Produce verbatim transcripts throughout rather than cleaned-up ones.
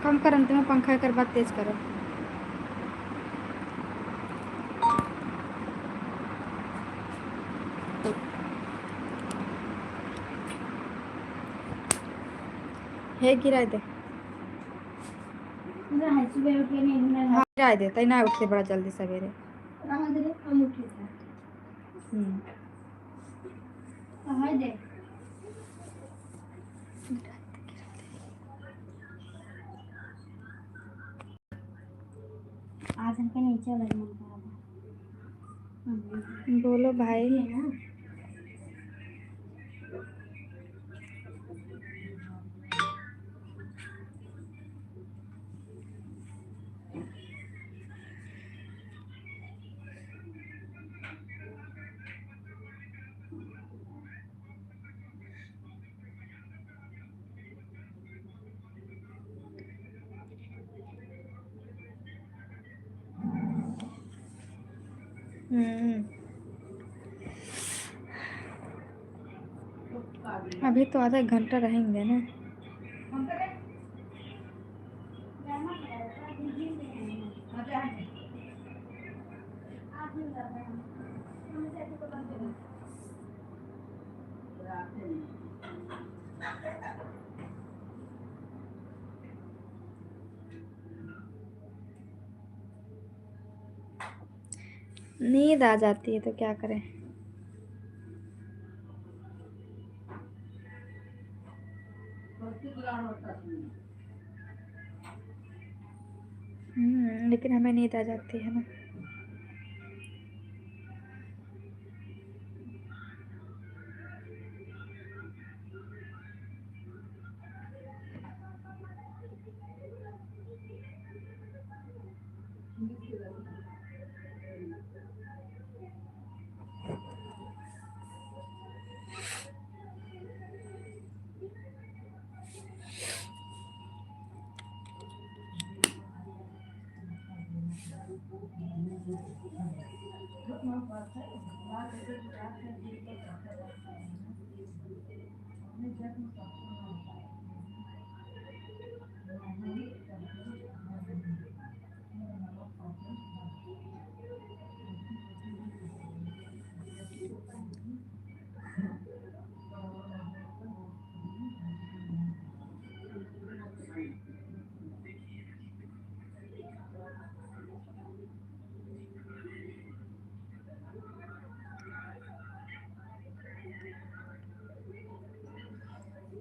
कम करन, तुम्हें पंखा एकर बाद तेज करो। हे गिराए दे। हाँ, गिराए दे, तै ना उठते बड़ा जल्दी सवेरे। हम्म। आज हमके नीचे वाला मन करा था। बोलो भाई। हम्म। अभी तो आधा घंटा रहेंगे ना। नींद आ जाती है तो क्या करें। हम्म, लेकिन हमें नींद आ जाती है ना।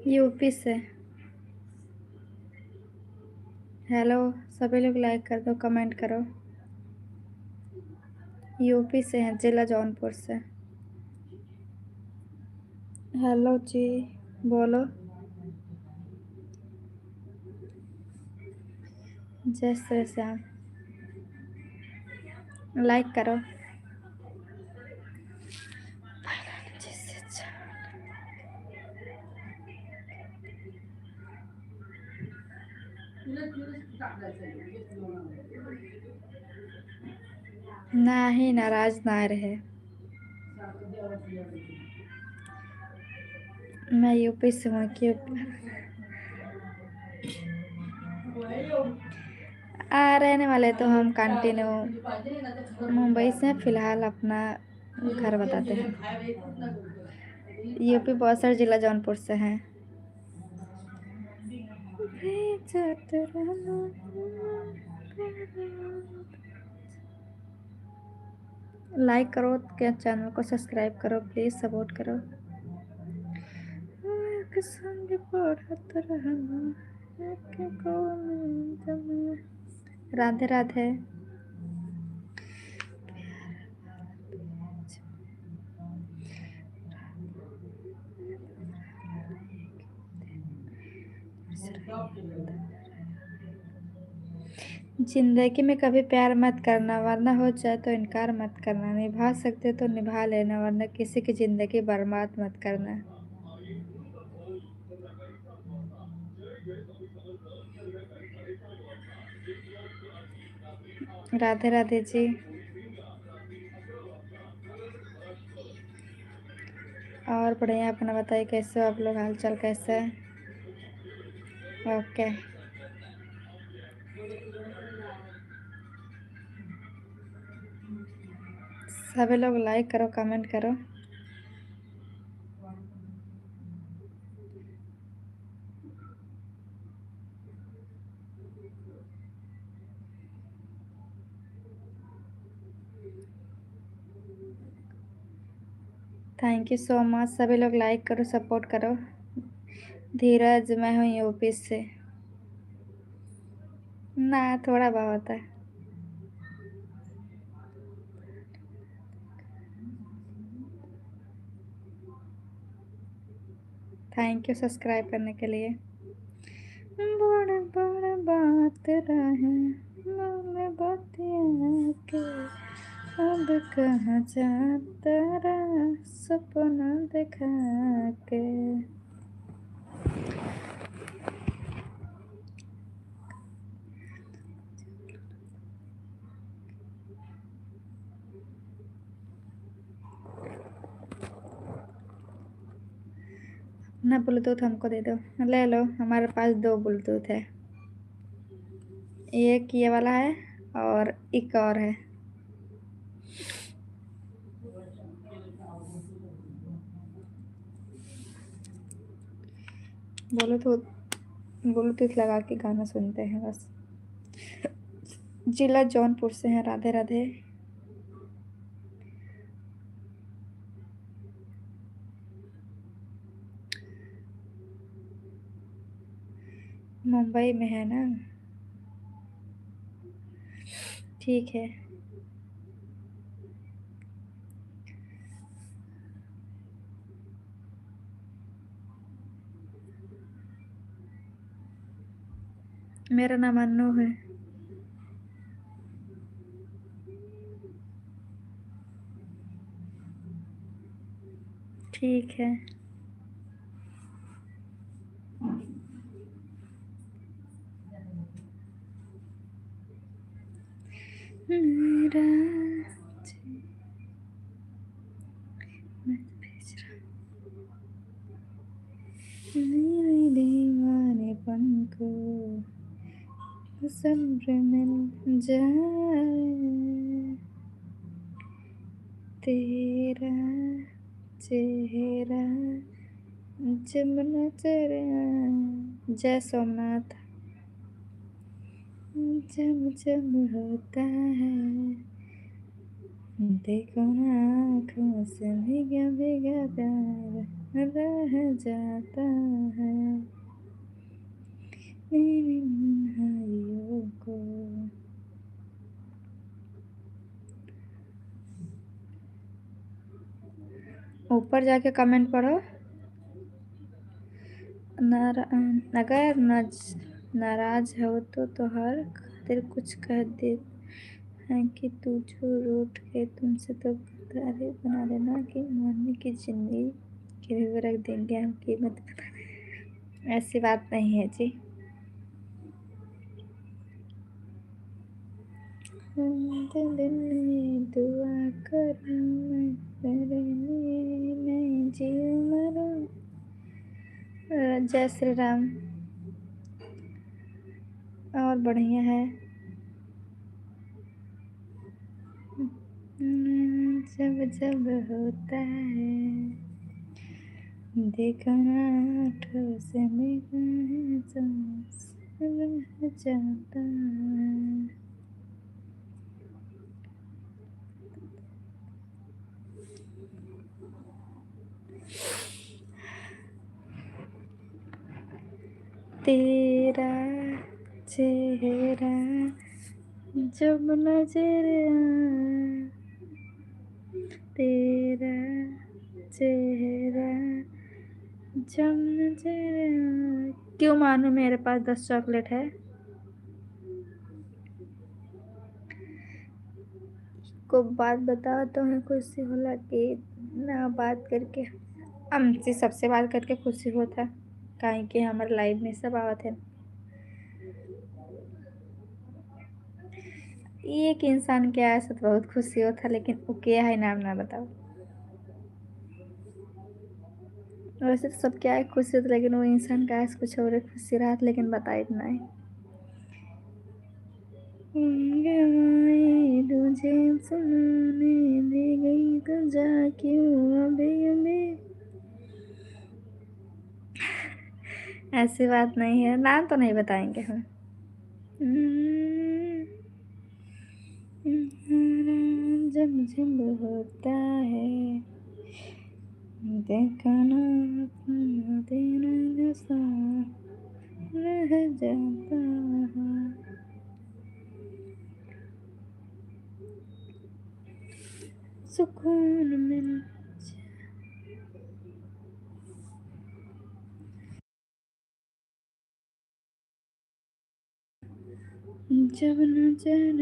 यूपी से। हेलो, सभी लोग लाइक कर दो, कमेंट करो। यूपी से हैं, जिला जौनपुर से। हेलो जी, बोलो। जय श्री श्याम। लाइक करो। नाही, नाराज ना रहे। मैं यूपी से हूँ, क्यों? आ, रहने वाले तो हम कंटिन्यू मुंबई से हैं, फिलहाल अपना घर बताते हैं। यूपी बॉसर, जिला जौनपुर से हैं। लाइक करो, के चैनल को सब्सक्राइब करो, प्लीज सपोर्ट करो। एक संग पढ़त रहना, एक कौन जमे। राधे राधे। जिंदगी में कभी प्यार मत करना, वरना हो जाए तो इनकार मत करना। निभा सकते तो निभा लेना, वरना किसी की जिंदगी बर्बाद मत करना। राधे राधे जी। और बढ़िया, अपना बताइए, कैसे हो आप लोग, हाल चाल कैसे है? ओके। सभी लोग like करो, comment करो। Thank you so much। सभी लोग like करो, support करो। धीरज, मैं हूँ यूपी से। ना, थोड़ा बहुत है। Thank you subscribe करने के लिए। बड़ बड़ बात रहे, मोर बतिया के, अब कहाँ जाता रहा, सपना देखा के। अपना ब्लूटूथ हमको दे दो। ले लो, हमारे पास दो ब्लूटूथ है, एक ये वाला है और एक और है। ब्लूटूथ, ब्लूटूथ लगा के गाना सुनते हैं बस। जिला जौनपुर से हैं। राधे राधे। मुंबई में है ना? ठीक है। मेरा नाम अन्नू है। ठीक है। मेरा मेरे दीवानेपन को सब्र मिल जाए, तेरा चेहरा जब नजर आए। जय सोमनाथ। जब जब होता है, देखो ना आँखों से भीगा भीगा प्यार रह जाता है। मेरी तन्हाइयों को ऊपर जाके comment पढ़ो। नारा-, अगर नाज-, नाराज हो तो तोहार खातिर कुछ कह दे हैं कि तू जो रूठ के तुमसे तो गद्दारी बना लेना कि मानने की जिंदगी गिरवी रख देंगे हम कीमत बता दे। ऐसी बात नहीं है जी। दिन में दुआ करूँ मैं तेरे लिए, मैं जीऊँ मरूँ। जय श्री राम। और बढ़िया है। जब जब होता है, देखो ना आँखों से निगाहें, सांस रह जाता है। तेरा चेहरा जब नजर आए, तेरा चेहरा जब नजर आए। क्यों मानूं मेरे पास दस chocolate है? को बात बताओ तो हमें खुशी होला कि ना बात करके, हमसे सबसे बात करके खुशी होता, काहे कि हमारे live में सब आवत है। एक इंसान के आए से तो बहुत खुशी होता, लेकिन उ के है नाम ना बताओ। वैसे तो सबके आए खुशी होता, लेकिन वो इंसान के आए से कुछ और खुशी रहत, लेकिन बताइत नहीं। गवाए तुझे सुनाने दे गई तो जा क्यों अबे अबे। ऐसी बात नहीं है, नाम तो नहीं बताएंगे हम। हम्म, जब जब होता है, देखा ना अपना दिन जैसा रह जाता है। सुकून मिल जब नजर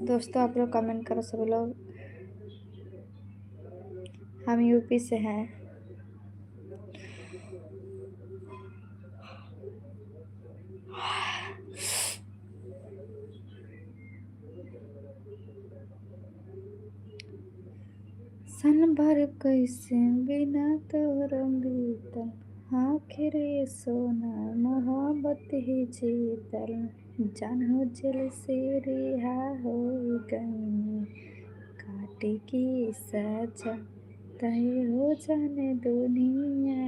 दोस्तों, आप लोग comment करो सभी लोग। हम यूपी से हैं। सन भर कैसे बिना तोहरा बीतल, आखिर ये सोना मोहब्बत ही जीतल। जान हो जेल से रिहा हो गई, काटे की सजा। तय हो जाने दुनिया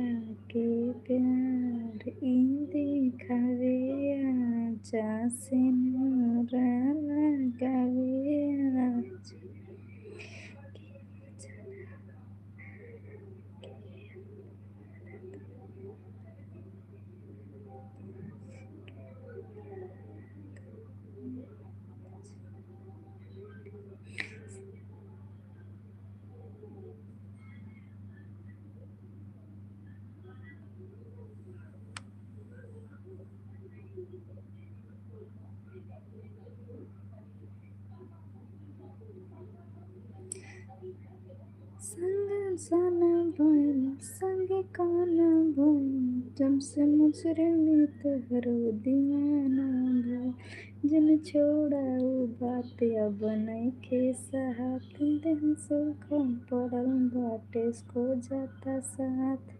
के प्यार, ई दिखावे आजा से नूरा लगावे आजा। संग जाना भइल, संग खाना भइल, जब से मुजरिम तोहरो दीवाना भइल। जन छोड़ा उ बात, अब नइखे सहात, दिल सूखा पड़ल बाटे, खो जाता साथ।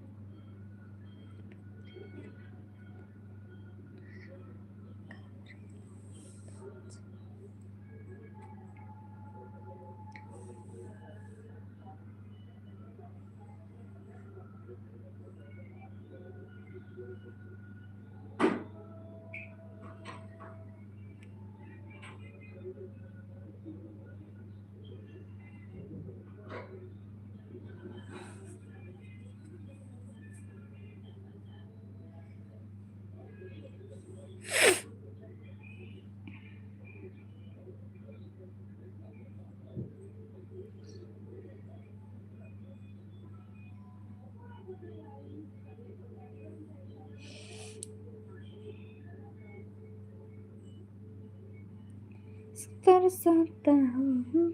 तरसता हो,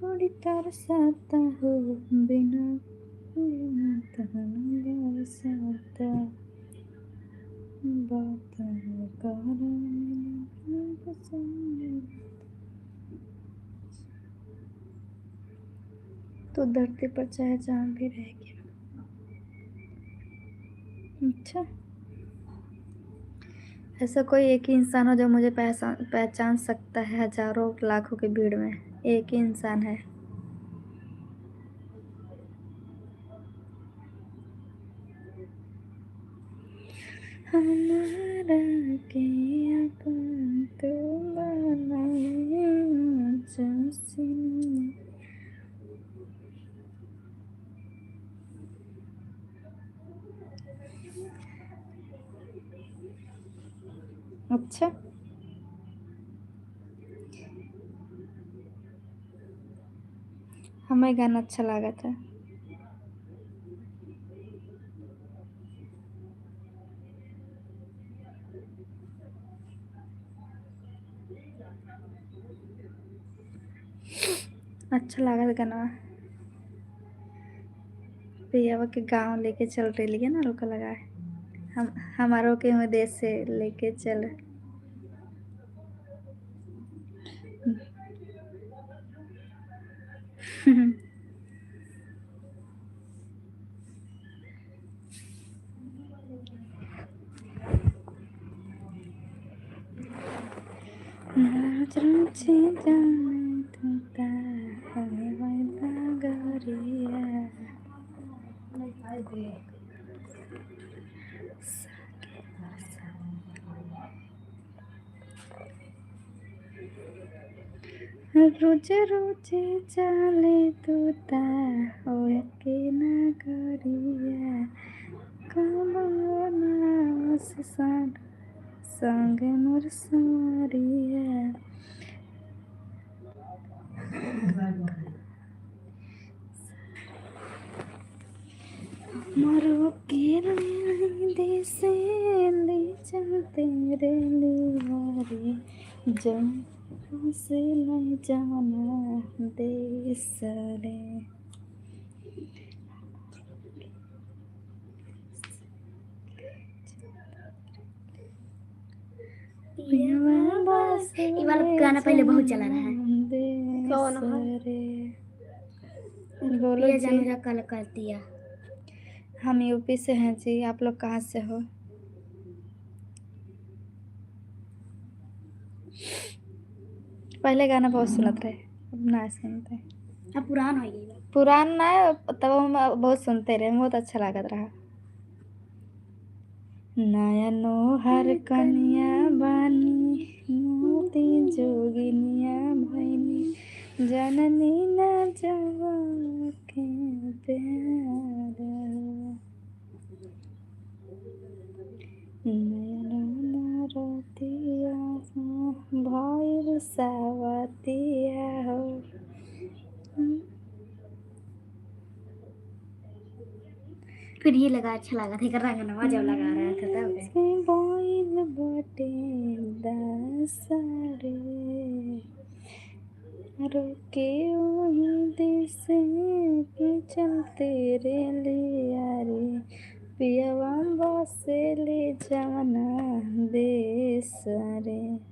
बड़ी तरसता हो, बिना तहन बरसता। बात है कारण पसंद। तू धरती पर चाहे जहाँ भी रह के। अच्छा, ऐसा कोई एक ही इंसान हो जो मुझे पहचान, पहचान सकता है हजारों लाखों की भीड़ में? एक ही इंसान है। हमारा के अपन तू बनाया जैसे। अच्छा, हमें गाना अच्छा लागत है। अच्छा लागल गाना। पियावा के गाँव लेके चल रही है ना, रोका लगा है। हम, हमारो के हूँ देश से लेके चल। नाच नाचे जाने तू ता, हमें वाइदा गरिया। रोज रोज चाले तू ता, ओके ना गरिया। कमना से साथ संग मोर सारिया। मरो के ले देसे ले चलते रे लिवारे, जम से नहीं जाना देस रे। पियवा बस ये वाला गाना पहले बहुत चला रहा है। कौन है? देस रे। बोलो पिया जी। जाने का कल कर दिया। हम यूपी से हैं जी, आप लोग कहाँ से हो? पहले गाना बहुत सुनत रहे, अब ना सुनते। अब पुरान हो गई बा। पुरान ना, तब हम बहुत सुनते रहे, बहुत अच्छा लागत रहा। नया नोहर कनिया बानी, मोती जोगिनिया भैनी, जननी ना जवा के प्यार। नया नोहर रतिया हो, भइल सवतिया हो। फिर ये लगा, अच्छा लगा था, कर रंगनवा जब लगा रहा था तब। से बोइल बटे दसरे, रोके वही देश के चलते रे लिया रे, पियवा बसे ले जवना देश रे।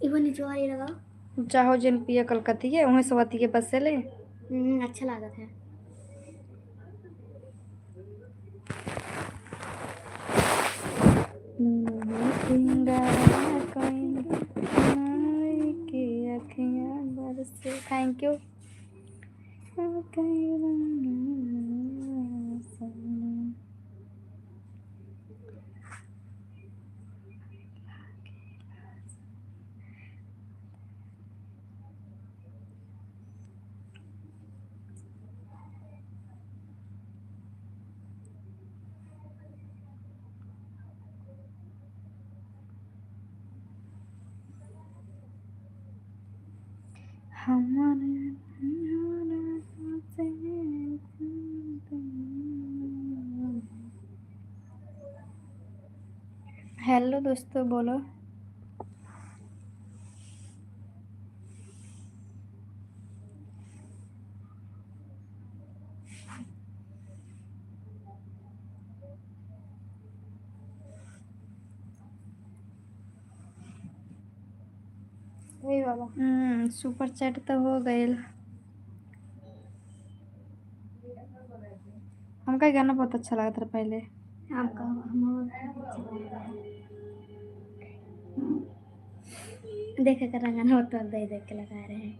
इहो निचवा वाली लगाओ। चाहो जिन पिया कलकतिया, उहें सवतिये बसेले। हम्म, अच्छा लागत है। सिंगारा कइल, माई के अखियाँ बरसे। Thank you। हमारे Hello दोस्तों, बोलो। वही वाला। हम्म, super chat तो हो गइल। हमका ई गाना बहुत अच्छा लागत रहा पहले। हमका, हमरो अच्छा लागत रहा। देखे के रंगन हो तो दे दे के लगा रहे हैं।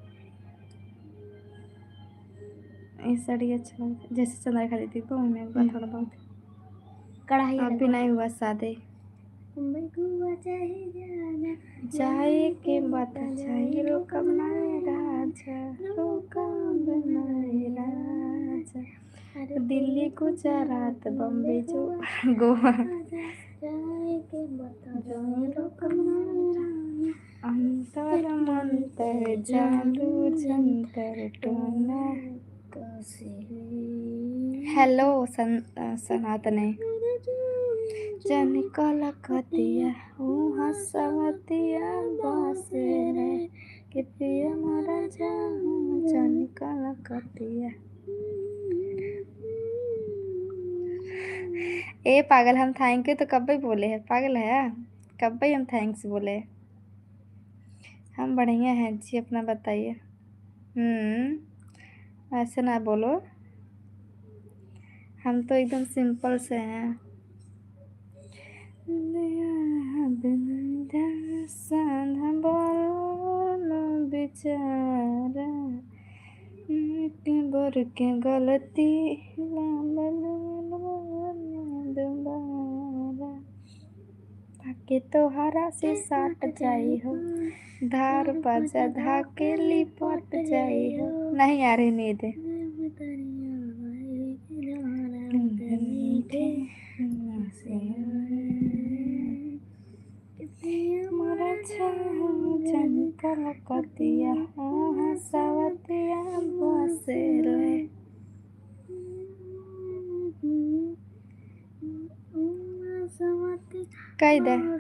ई साड़ी अच्छा लागत, जैसे चंद्रलेखा दीदी को, ओमे एक बार हम्म। थोड़ा बहुत। कढ़ाई अभी वाला। नहीं हुआ शादी। बम्बई गोवा चाहे जाना, जाए के बात चाहे रोकब ना राजा, रोकब ना राजा। अरे दिल्ली, गुजरात, बम्बई, जो, गोवा। जाए के बात चाहे रोकब ना राजा। अंतर मंतर, जादू जंतर, टोना। कसे हुई। हेलो सन-, अ, सनातने। जन कलकतिया, ऊ हसवतिया बसे रे, कि पिया मोरा जाऊं जन कलकतिया। ए पागल, हम thank you तो कब्बे बोले है, पागल है, कब्बे हम thanks बोले। हम बढ़िया हैं जी, अपना बताइए। हम्म, ऐसे ना बोलो, हम तो एकदम simple से हैं। बेचारा, एक बार के गलती, दोबारा। ताके तोहरा से साट जाई हो, धार बाजा धाके लिपट जाई हो। नहीं आ रही नींद। मोरा छाऊ जन कलकतिया, ऊ हसवतिया बसे रे। कह दे।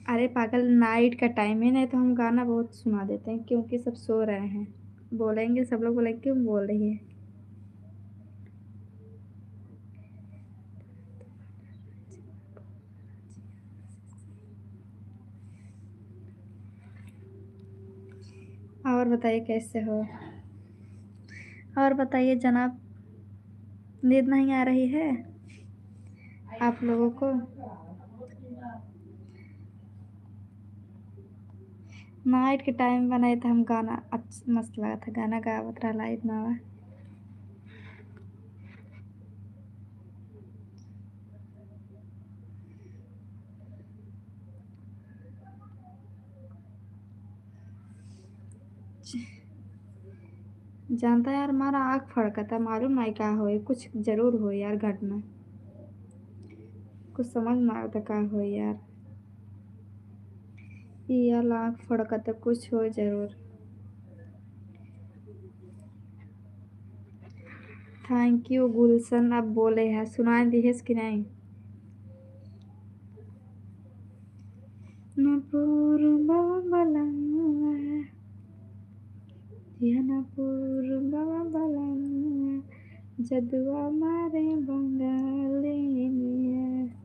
अरे पागल, night का time है, नहीं तो हम गाना बहुत सुना देते हैं, क्योंकि सब सो रहे हैं। बोलेंगे, सब लोग बोलेंगे, "क्यों बोल रही है?" और बताइए, कैसे हो? और बताइए जनाब, नींद नहीं आ रही है आप लोगों को? Night के time बनाए तो हम गाना अच्छ-, मस्त लगा था, गाना गावत रहा live में। जानता यार, हमारा आँख फड़कता, मालूम नहीं का होए, कुछ जरूर होए यार घटना, कुछ समझ में आवता का होए यार। ई यार आँख फड़कता, कुछ होए जरूर। Thank you गुलशन। अब बोले है, सुनाई दिहेस कि नहीं? न पूर्वा बलमुआ, या न पूर्वा बलमुआ, जदुआ मारे बंगालिनिया।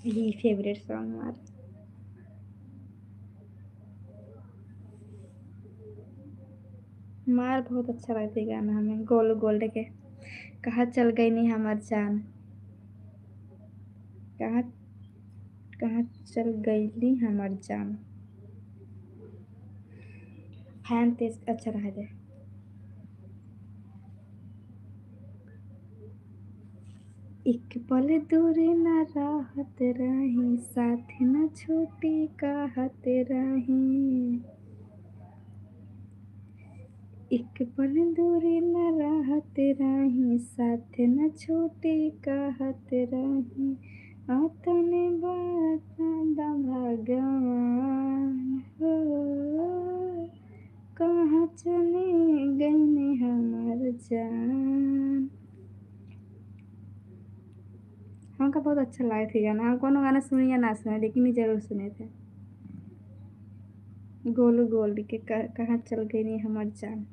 यही favourite song हमार। हमार बहुत अच्छा लगता है गाना हमें, गोलू गोल्ड के, कहाँ चल गइनी हमार जान, कहाँ, कहाँ चल गइली हमार जान। Fan तेज, अच्छा रहा दे। एक पल दूर न रहत रही, साथ न छूटी कहत रही। एक पल दूर न रहत रही, साथ न छूटी कहत रही। अतने बता द भगवान हो, कहाँ चले गइनी हमार जान। हमका बहुत अच्छा लागे थे गाना। हम कोनो गाना सुने या ना सुने, लेकिन ई जरूर सुने थे। गोलू गोल्ड के क-, कहाँ चल गइनी हमार जान।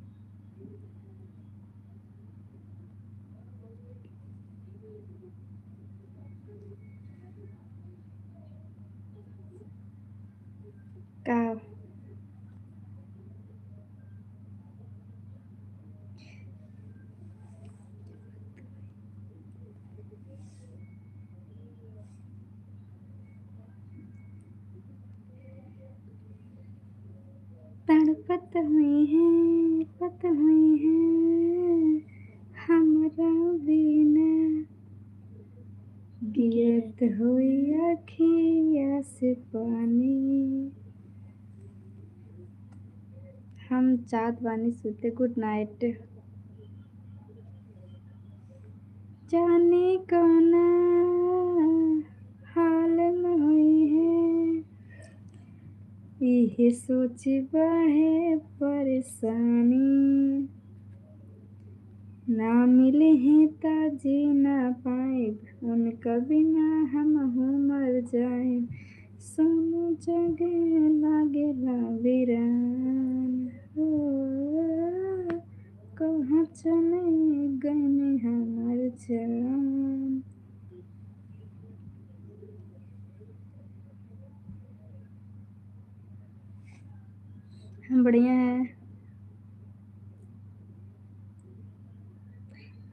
का? पत हुई है, पत हुई है हमरा बिना, गिरत होई अखिया से पानी। हम जात बानी सुते, good night। जाने कौना हाल में होई है, इहे सोची बढ़े परेशानी। ना मिले हैं ता जी ना पाएब, उनका बिना हम मर जाएब। सुन जग लागेला वीरान, हो, कहाँ चले गए हमार जान। हम बढ़िया है।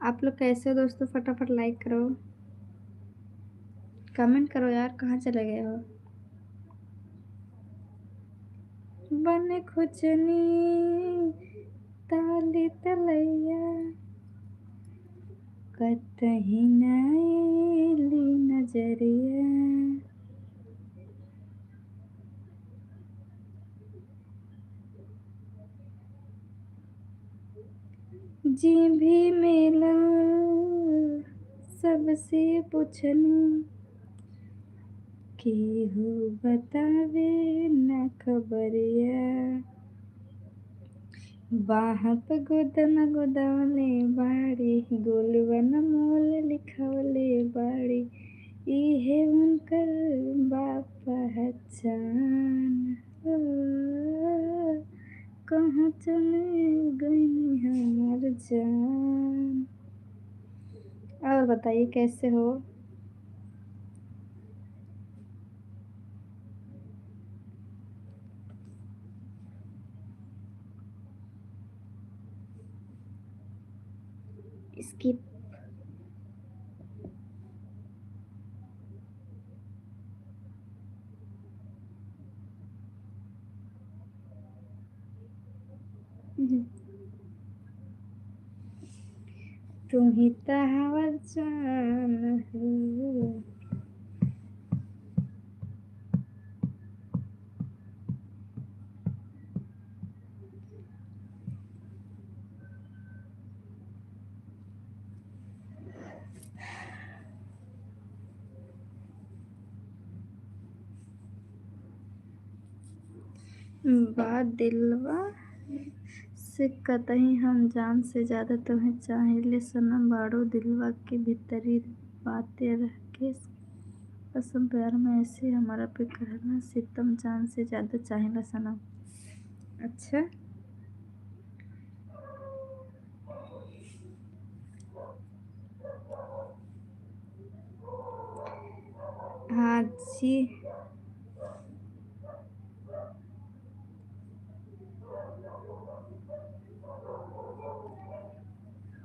आप लोग कैसे हो दोस्तों? फटाफट like करो, comment करो यार, कहाँ चले गए हो? बन खुजनी ताली तलैया, कतही ना एली नजरिया। जी भी मिलल, सबसे पूछनी, केहू बतावे ना खबरिया। बाह पे गोदन गोदवले बाड़ी, गोलुआ न मोल लिखवले बाड़ी, इहे उनकर बा पहचान। ओ, कहाँ चले गई हमार जान। और बताइए कैसे हो? Skip। तू ही त हमार जान हो। बा दिलवा से कतही हम जान से ज्यादा तोहे चाहिले सनम, बाड़ू दिलवा के भीतरी बाते रह के कसम प्यार में ऐसे हमारा पे करना सितम, जान से ज्यादा चाहिला सनम। अच्छा, हाँ जी।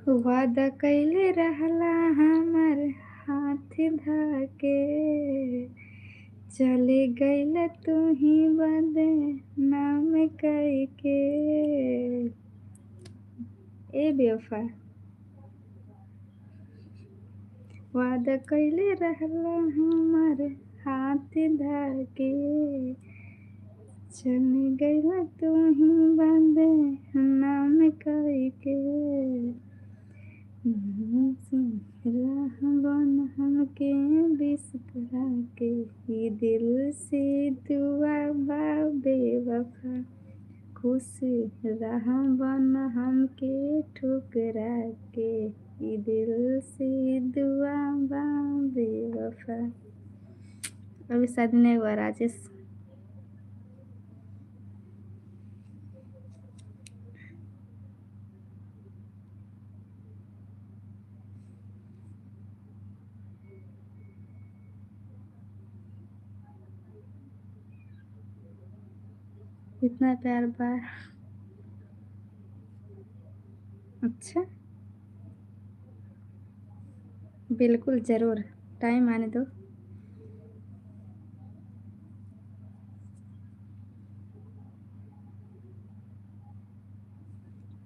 वादा कइले रहला हमर हाथ धाके, चले गइल तू ही बदनाम कइके। ए बेवफा, वादा कइले रहला हमर हाथ धाके, चल गइला तू ही बदनाम कइके। राह बन हमके बिसरा के, ई दिल से दुआ बा बेवफा। खुश रहा बन हमके ठुकरा के, ई दिल से दुआ बा बेवफा। अभी शादी नहीं हुआ राजेश। इतना प्यार बा। अच्छा, बिल्कुल, जरूर, टाइम आने दो।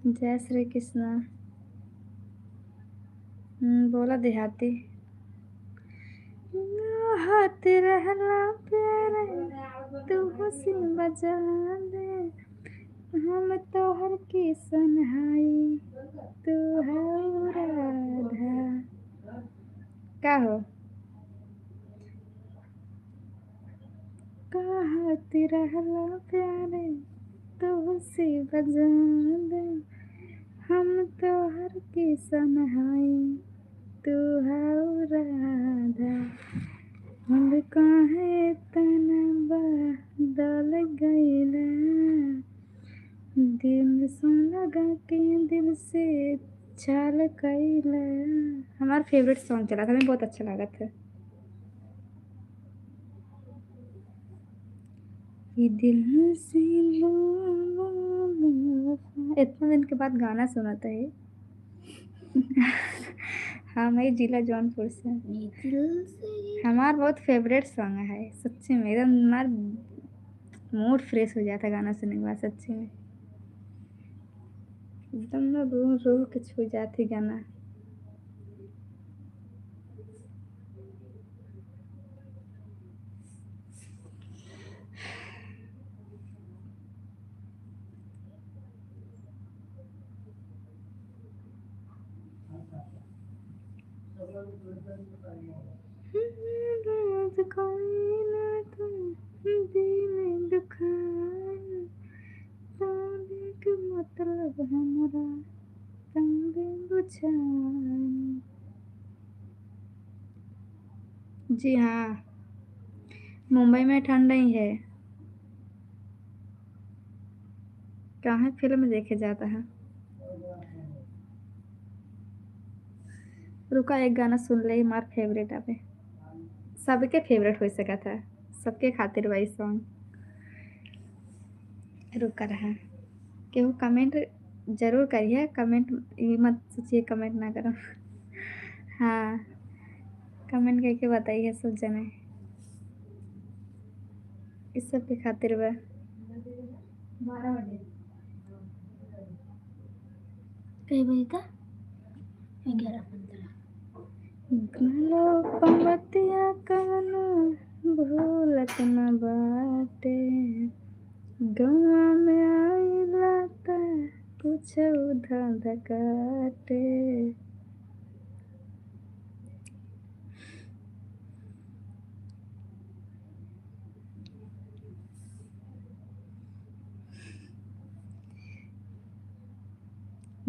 जय श्री कृष्णा। हम्म, बोला देहाती। हाथ रहला प्यारे, तू हुस्न बजा दे, हम तोहर किसन हई, तू हऊ राधा। का हो? कहत रहला प्यारे, तोहसे बजा दे, हम तोहर किसन हई, तू हऊ राधा। अब काहे तना बदल गईला, दिल से लगा के दिल से छल कईला। हमार फेवरेट सॉन्ग चला था, हमें बहुत अच्छा लगा था। ये दिल से लो, लो, लो, लो, इतना दिन के बाद गाना सुना था ये। हाँ, मैं जिला जौनपुर से। ये दिल से हमार बहुत फेवरेट सॉन्ग है सच्ची में, एकदम हमार मूड फ्रेश हो जाता गाना सुनने के बाद सच्ची में। एकदम ना रूह, रूह के छू जाती गाना। राज कोई ना तुम दिल दुखाए, तोरे के मतलब हमरा तंग बुझाए। जी हाँ, मुंबई में ठंड ही है। कहाँ फिल्म देखे जाता है? रुका, एक गाना सुन ले, हमार फेवरेट आवे, सबके फेवरेट हो सकत है, सबके खातिर भाई सॉन्ग। रुका रहा, केहू कमेंट जरूर करिए, कमेंट ये मत सोचिए कमेंट ना करो। हाँ, कमेंट करके बताइए सब जने, इस सब के खातिर बा। कई बजे था? ग्यारह पंद्रह। लोग पंबतिया कवनो भूलत न बाटे, गौआ में आइला त कुछ धंध काटे।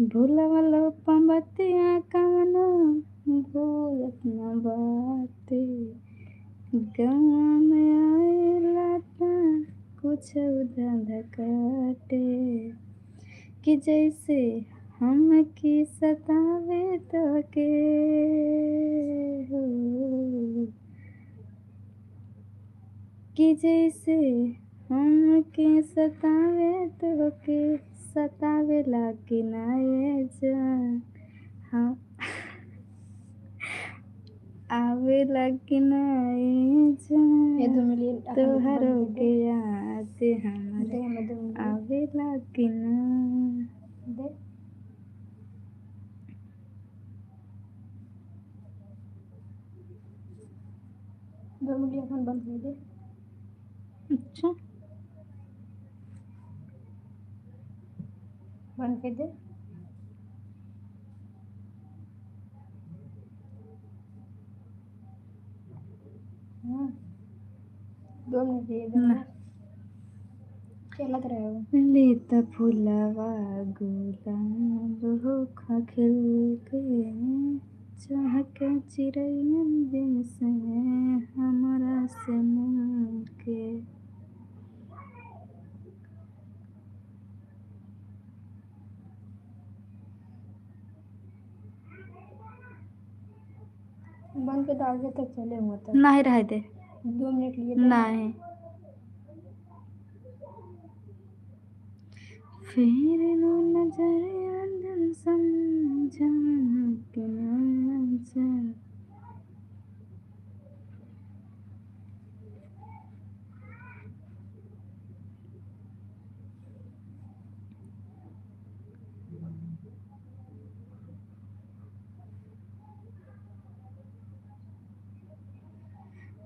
भूलवलो पंबतिया कवनो भूलत न बाटे, गौआ में आइला त कुछ धंध काटे। कि जैसे हम की सतावे तोके हो, कि जैसे हम के सतावे तोके, सतावेला कि ना ये जान। हाँ। आवेला कि ना ये जान, ये दो मिलियन अपन तोहरो बंद कर दे। के याद हमरे दे, हमें दो मिलियन। आवेला कि ना। दे। दो मिनट, अपन बंद कर दे। अच्छा। बंद कर दे। हाँ। दो मिनट ये दे। ना। चलत रहे हो। लेत फुलवा गुलाब होखा खिल के, चहके चिरैयन जैसे हमरा से मिल के। बंद के तो आगे तक चले हुआ था। नहीं रहे दे। दो मिनट लिए थे। नहीं। फिर वो नजर आदम समझा कि ना जा।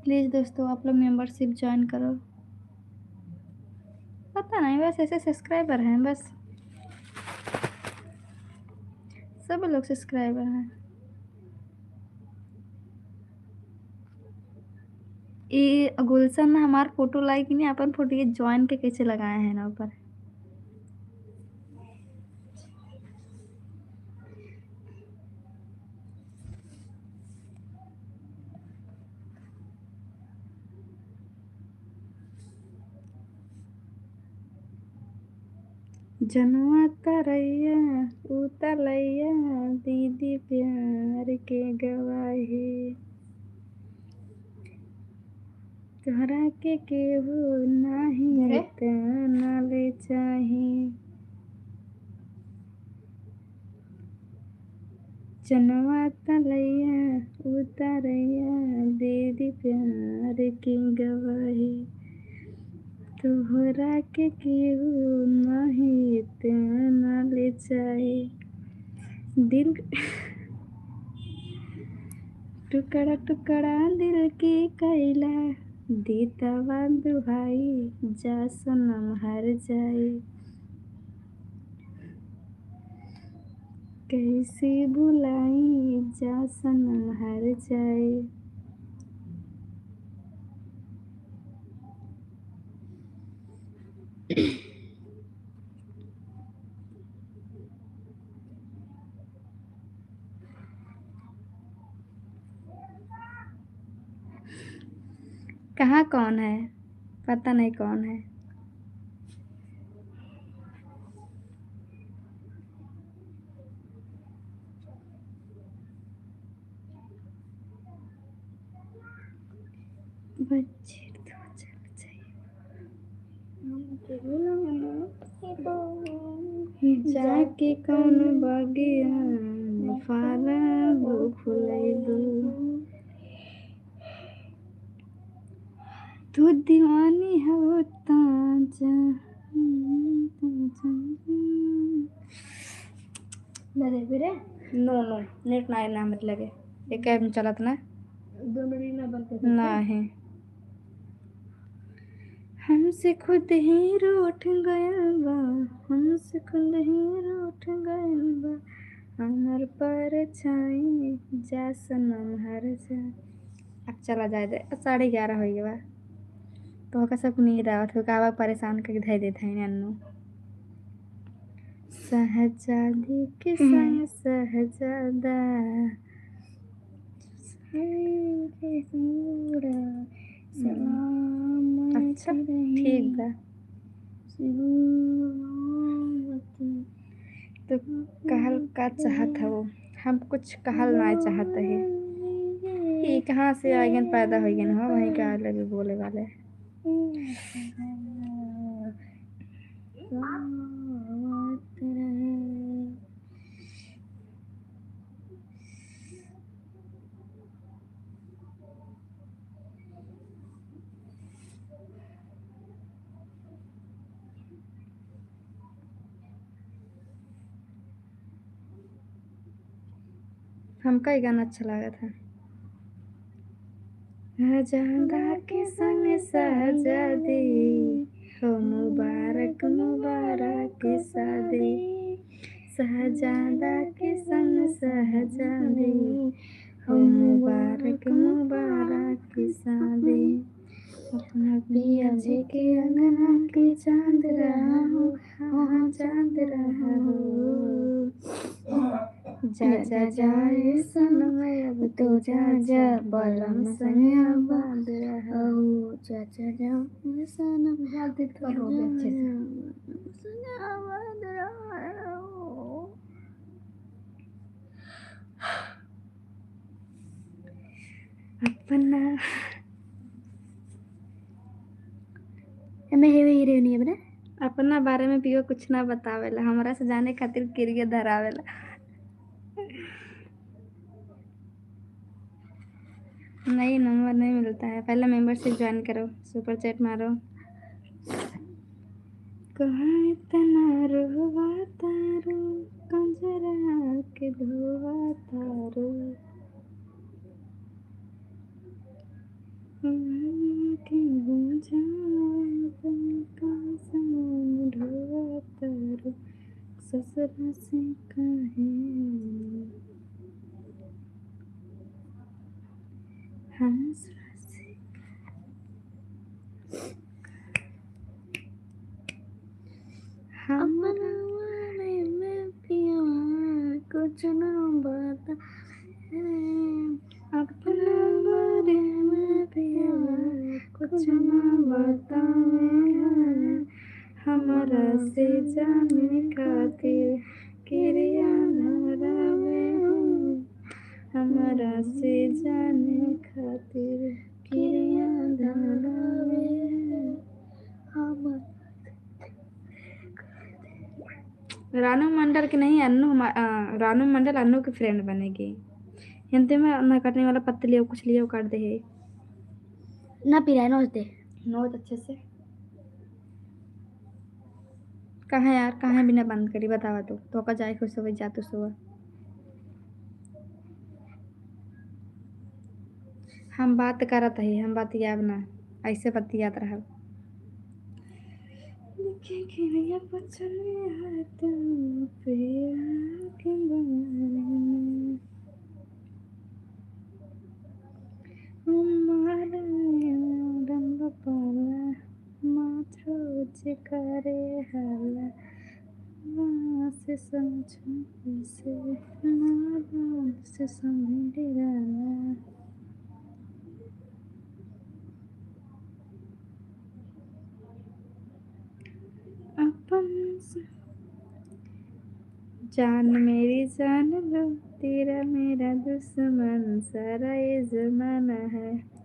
Please दोस्तों, आप लोग membership join करो। पता नहीं, बस ऐसे subscriber हैं, बस सब लोग subscriber हैं। ई गुलशन हमार photo like नहीं, अपन photo ये join के कैसे लगाए हैं ना ऊपर। जनवा तरैया उतलैया दीदी प्यार के गवाही। तोहरा के केहू नाही अरे। इतना ले चाही। चनवा तलैया उतरैया दीदी प्यार की गवाही। तोहरा के केहू नाही इतना ले चाही। दिल टुकड़ा टुकड़ा दिल की कैला दीतवा दुहाई जा सनम हर जाई। कैसे भुलाई जा सनम हर जाई। कहाँ कौन है, पता नहीं कौन है। बच्चे तो चल जाइबो। जाके कौन बगिया में फलबो फुलैबो। तू दीवानी हो ताजा। ना देबे रे। No, no, net ना, ना मत लगे। एक app में चलत ना। दो मिनट ना बंद कर सकते? ना है। हमसे खुद ही रूठ गयल बा, हमसे खुद ही रूठ गयल बा, हमर परछाई जा सनम हर जा। अब चला जाए दे, साढ़े ग्यारह होइ गवा। तो ओका सब नींद आवत हो, कावा परेशान करके धै देत है नन्नू। शहजादी के हम्म। संग शहजादा। हम्म। सलामत अच्छा, रही। ठीक बा। सलामत। तो कहल का चाहत हो? हम कुछ कहल ना चाहत है। ये कहाँ से आइगन, पैदा होइगन हो, वहीं का अलग ही बोले वाले। हमका ई गाना अच्छा लागत है। शहजादा के संग शहजादी, हो मुबारक मुबारक शादी। शहजादा के संग शहजादी, हो मुबारक मुबारक शादी। अपना पिया जी के अंगना के चांद रहा हो, हाँ, चांद रहा हो। जा, जा, जा, ए सनम, अब तो जा, जा, बलम संग आबाद रहा हो। जा, जा, जा, ए सनम, जा, जा, जा, बलम संग आबाद रहा हो। अपना एमे हीरो हीरोइन है बना। अपना बारे में पियो कुछ ना बतावेला, हमरा से जाने खातिर किरिया धरावेला। नहीं, नंबर नहीं मिलता है, पहले membership join करो, super chat मारो। कहाँ इतना रोवा तारो? से कहे, हम से हमरा बारे में पियवा कुछ ना बता, अपना बारे में पियवा कुछ ना बतावे। हमरा से जाने खातिर किरिया धरावे हो, हमरा से जाने खातिर किरिया धरावे। हम रानू मंडल के नहीं, अन्नू हमा-, अ, रानू मंडल अन्नू के friend बनेगी। हिंदी में ना कटने वाला पत्ते लियो, कुछ लियो, काट दे है। ना पिराए, नोच दे। नोच अच्छे से। कहाँ यार, कहाँ बिना बंद करी, बतावा तो। तो का जाए खुश हो, जा तू सुबह। हम बात करत हई, हम बतियाब ना, ऐसे बतियात रहब। लिखे किरिया पछले हाथ पे आके बारे में। हमारा रंग पाला, माथो चिकारे हाला, ना से समझूं कैसे, ना बात से समझ डराना। अपन से जान मेरी जान लो, तेरा मेरा दुश्मन सारा ये जमाना है।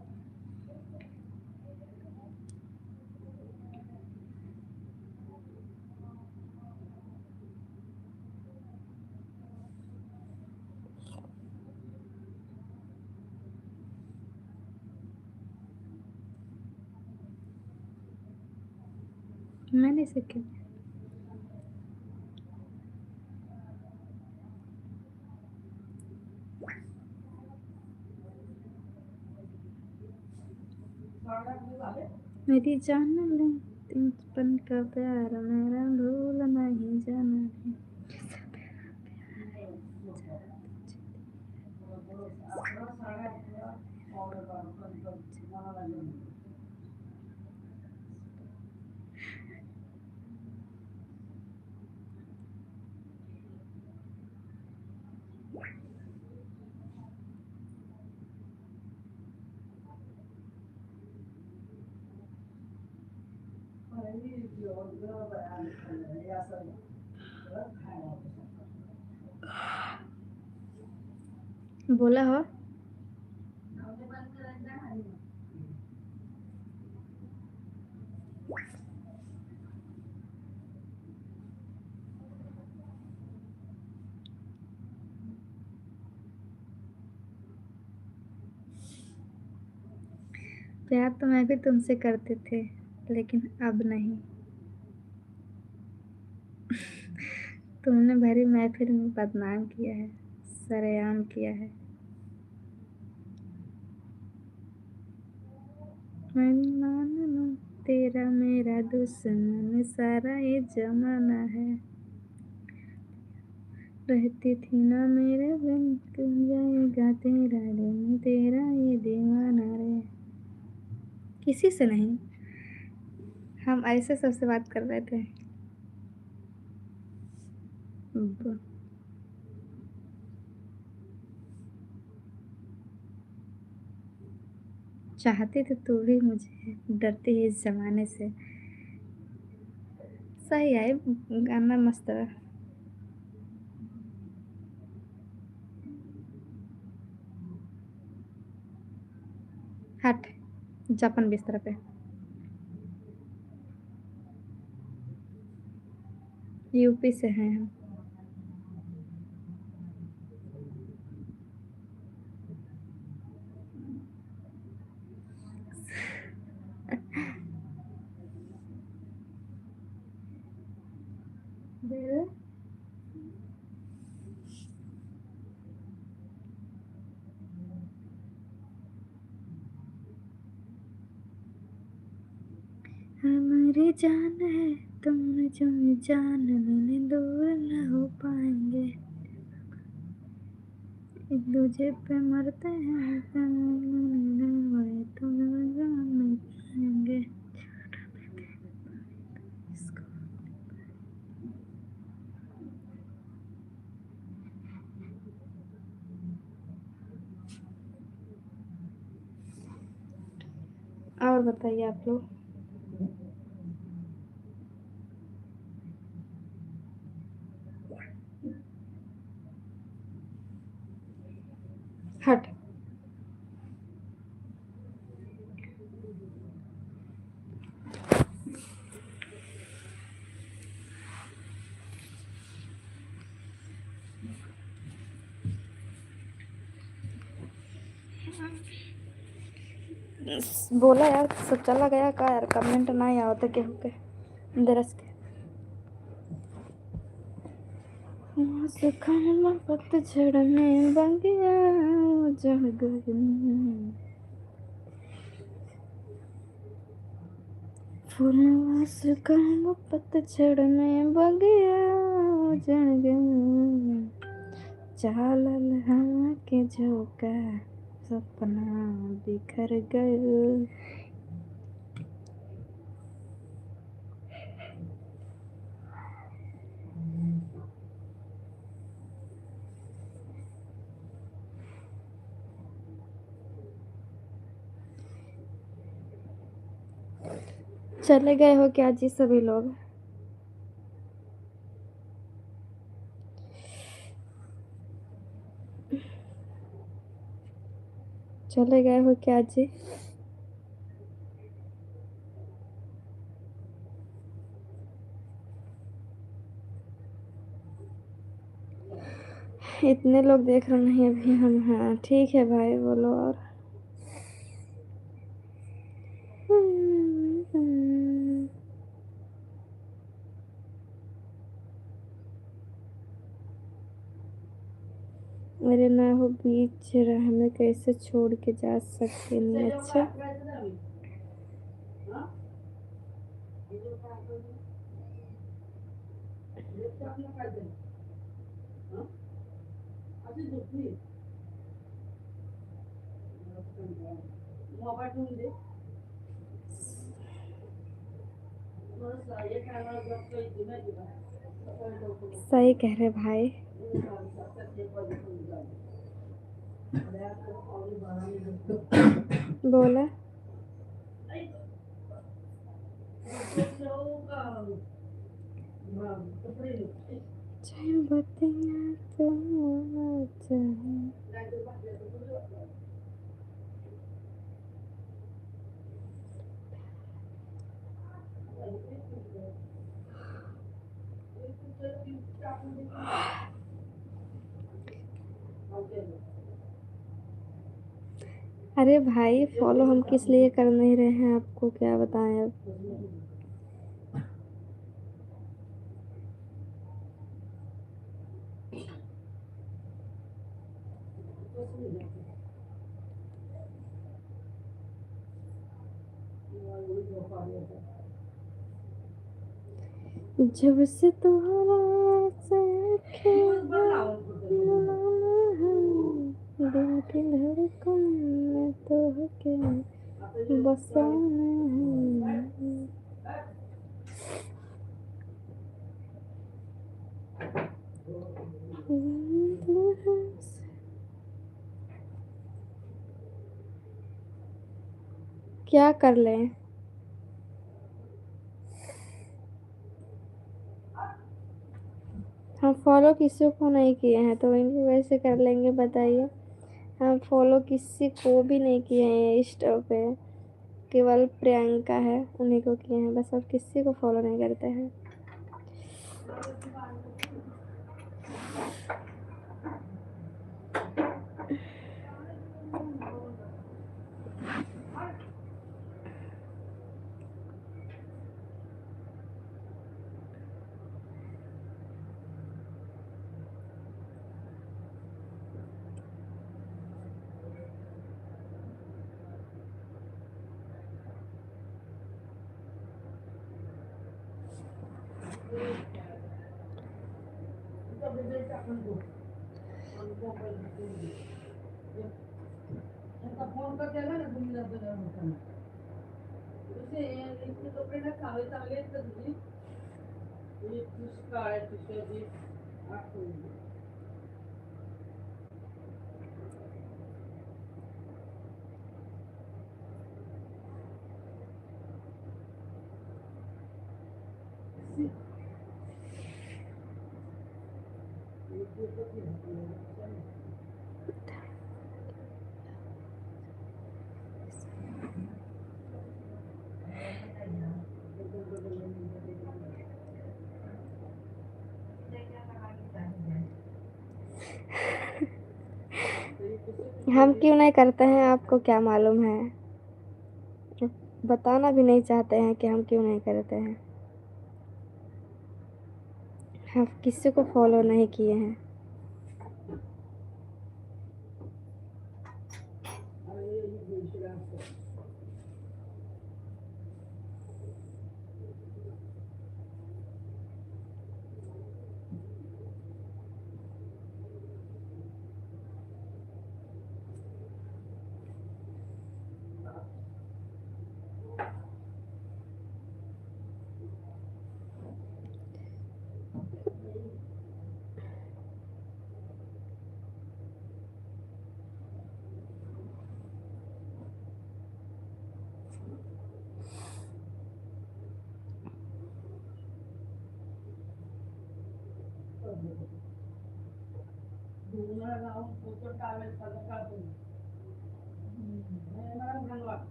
मैंने इसे क्या मेरी जान लो, तुमपन का प्यार मेरा भूल नहीं जाना है। बोला हो। प्यार तो मैं भी तुमसे करते थे, लेकिन अब नहीं। तुमने भरी महफिल में बदनाम किया है, सरेआम किया है। मैं मान लूं, तेरा मेरा दुश्मन सारा ये जमाना है। रहती थी ना मेरे बिन, कब जाएगा तेरा दिन, तेरा ये दीवाना रे। किसी से नहीं, हम ऐसे सबसे बात कर रहे थे। ब-, चाहती तो तू भी मुझे, डरती है इस जमाने से। सही है, गाना मस्त है। हट, जा अपन बिस्तर पे। यूपी से हैं हम। हमारी जान है तुम जो जान लेने दूर न हो पाएंगे, एक दूजे पे मरते हैं, तुम जान नहीं पाएंगे। और बताइए आप लोग। हट। बोला यार, सब चला गया का यार? कमेंट ना आवत केहू के दरस के। मौसम पतझड़ में बगिया उजड़ गई। फूलवा सुखाए पतझड़ में बगिया उजड़ गई। चालल हवा के झोंका, सपना बिखर गइल। चले गए हो क्या जी सभी लोग? चले गए हो क्या जी? इतने लोग देख रहे हैं अभी हम। हाँ, ठीक है भाई, बोलो और। अरे ना हो, बीच राह में कैसे छोड़ के जा सकते नहीं। अच्छा, सही कह रहे भाई। बोला। चाहे बतिया तो चाहे। अरे भाई, फॉलो हम किस लिए कर नहीं रहे हैं, आपको क्या बताएं अब। जब से तोहरा से अखियाँ मिलाना है, दिल की धड़कन में तोहके बसाना है। क्या कर लें? हम फॉलो किसी को नहीं किए हैं, तो इनको कैसे कर लेंगे बताइए? हम फॉलो किसी को भी नहीं किए हैं इंस्टा पे, केवल प्रियंका है, उन्हीं को किए हैं बस, और किसी को फॉलो नहीं करते हैं। उनका फोन कर देना ना, घूमने उधर होता ना। उसे ये, इसको तो पहले कागज, कागज कर दीजिए। ये किसका है, किसका जी? आपको। हम क्यों नहीं करते हैं, आपको क्या मालूम है? बताना भी नहीं चाहते हैं कि हम क्यों नहीं करते हैं। हम किसी को फॉलो नहीं किए हैं।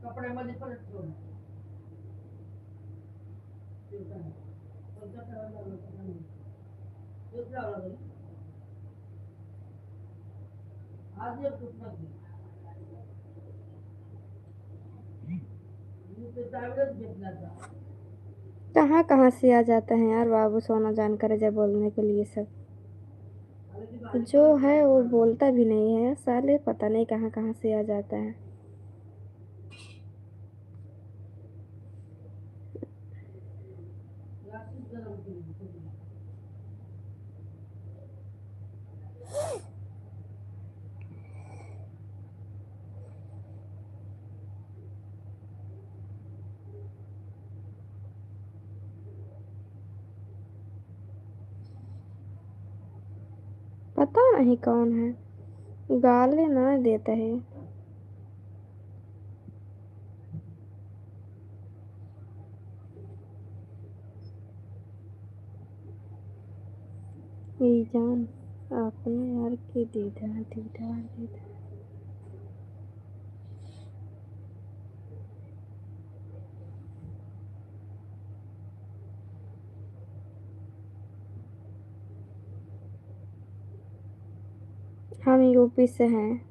कपड्यामध्ये परत ठेवलं. कहाँ कहाँ से आ जाता है यार बाबू सोना जानकर जब बोलने के लिए सब। जो है वो बोलता भी नहीं है साले, पता नहीं कहाँ कहाँ से आ जाता है। पता नहीं कौन है, गाली ना देता है। ई जान अपने यार के दीदा, दीदा, दीदा। हम यूपी से हैं।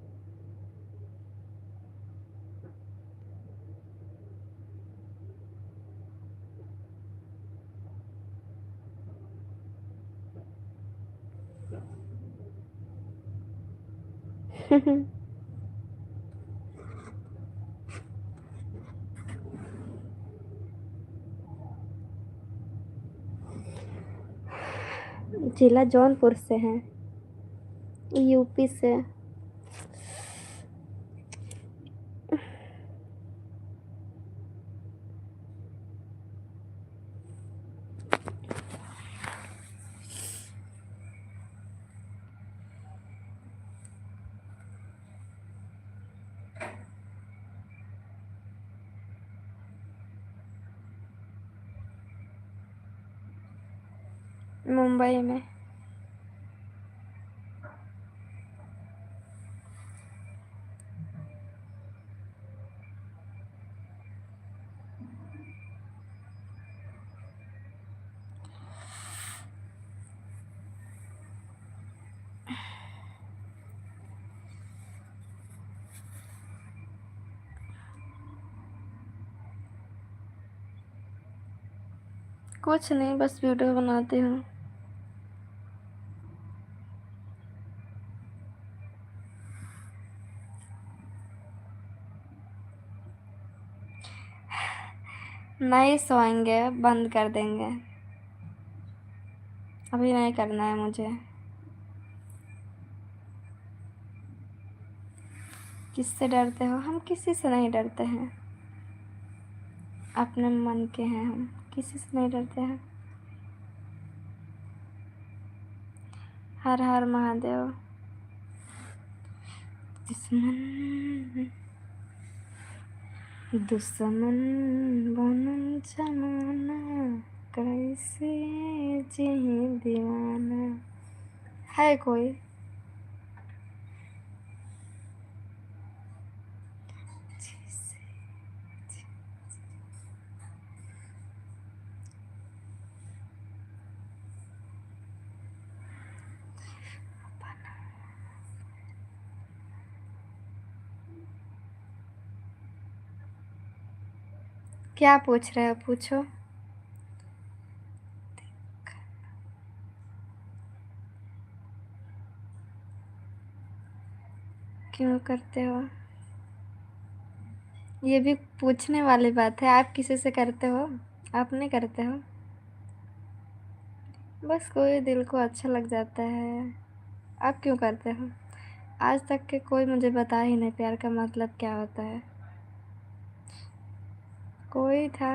जिला जौनपुर से हैं, यूपी से। मुंबई में। कुछ नहीं, बस वीडियो बनाती हूँ। नहीं सोएंगे, बंद कर देंगे। अभी नहीं करना है मुझे। किससे डरते हो? हम किसी से नहीं डरते हैं, अपने मन के हैं हम, किसी से नहीं डरते हैं। हर हर महादेव। दुश्मन, दुश्मन बनल जमाना, कैसे जिए दीवाना। है कोई? क्या पूछ रहे हो? पूछो। क्यों करते हो? ये भी पूछने वाली बात है, आप किसी से करते हो? आप नहीं करते हो? बस कोई दिल को अच्छा लग जाता है। आप क्यों करते हो? आज तक के कोई मुझे बताया ही नहीं प्यार का मतलब क्या होता है। कोई था,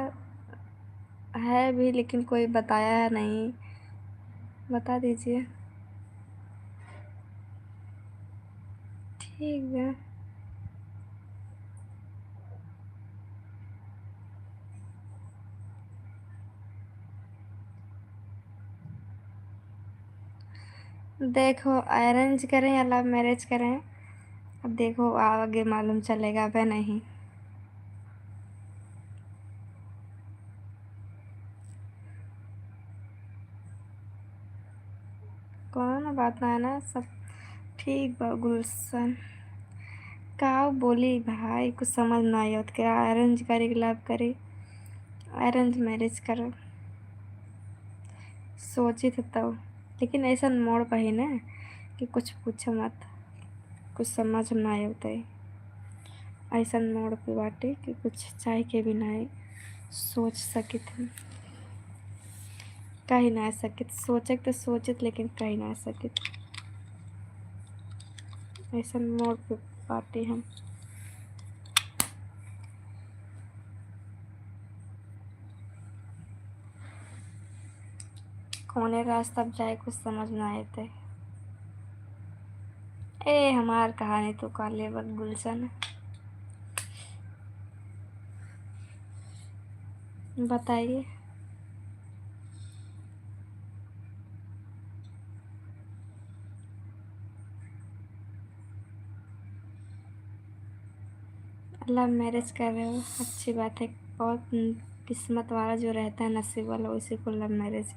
है भी, लेकिन कोई बताया नहीं। बता दीजिए। ठीक है। देखो, arrange करें या love marriage करें, अब देखो आगे मालूम चलेगा वे नहीं। कौनो बात ना है ना, सब ठीक बा गुलशन। का बोली भाई, कुछ समझ ना आवत के, arrange करी कि love करी, arrange marriage करो, सोची तो तब, लेकिन ऐसन मोड़ पर ही ना कि कुछ पूछो मत, कुछ समझ में ना आवत है। ऐसन मोड़ पे बाटे कि कुछ चाह के भी ना सोच सकित हम, कही ना सकित, सोचे तो सोचित लेकिन कही ना सकित। ऐसन मोड़ पे बाटे हम। कौने रास्ता पे जाए कुछ समझ ना आते। ए, हमार कहानी तो काले बक गुलशन। बताइए। Love marriage कर रहे हो, अच्छी बात है, बहुत किस्मत वाला जो रहता है, नसीब वाला, उसी को love marriage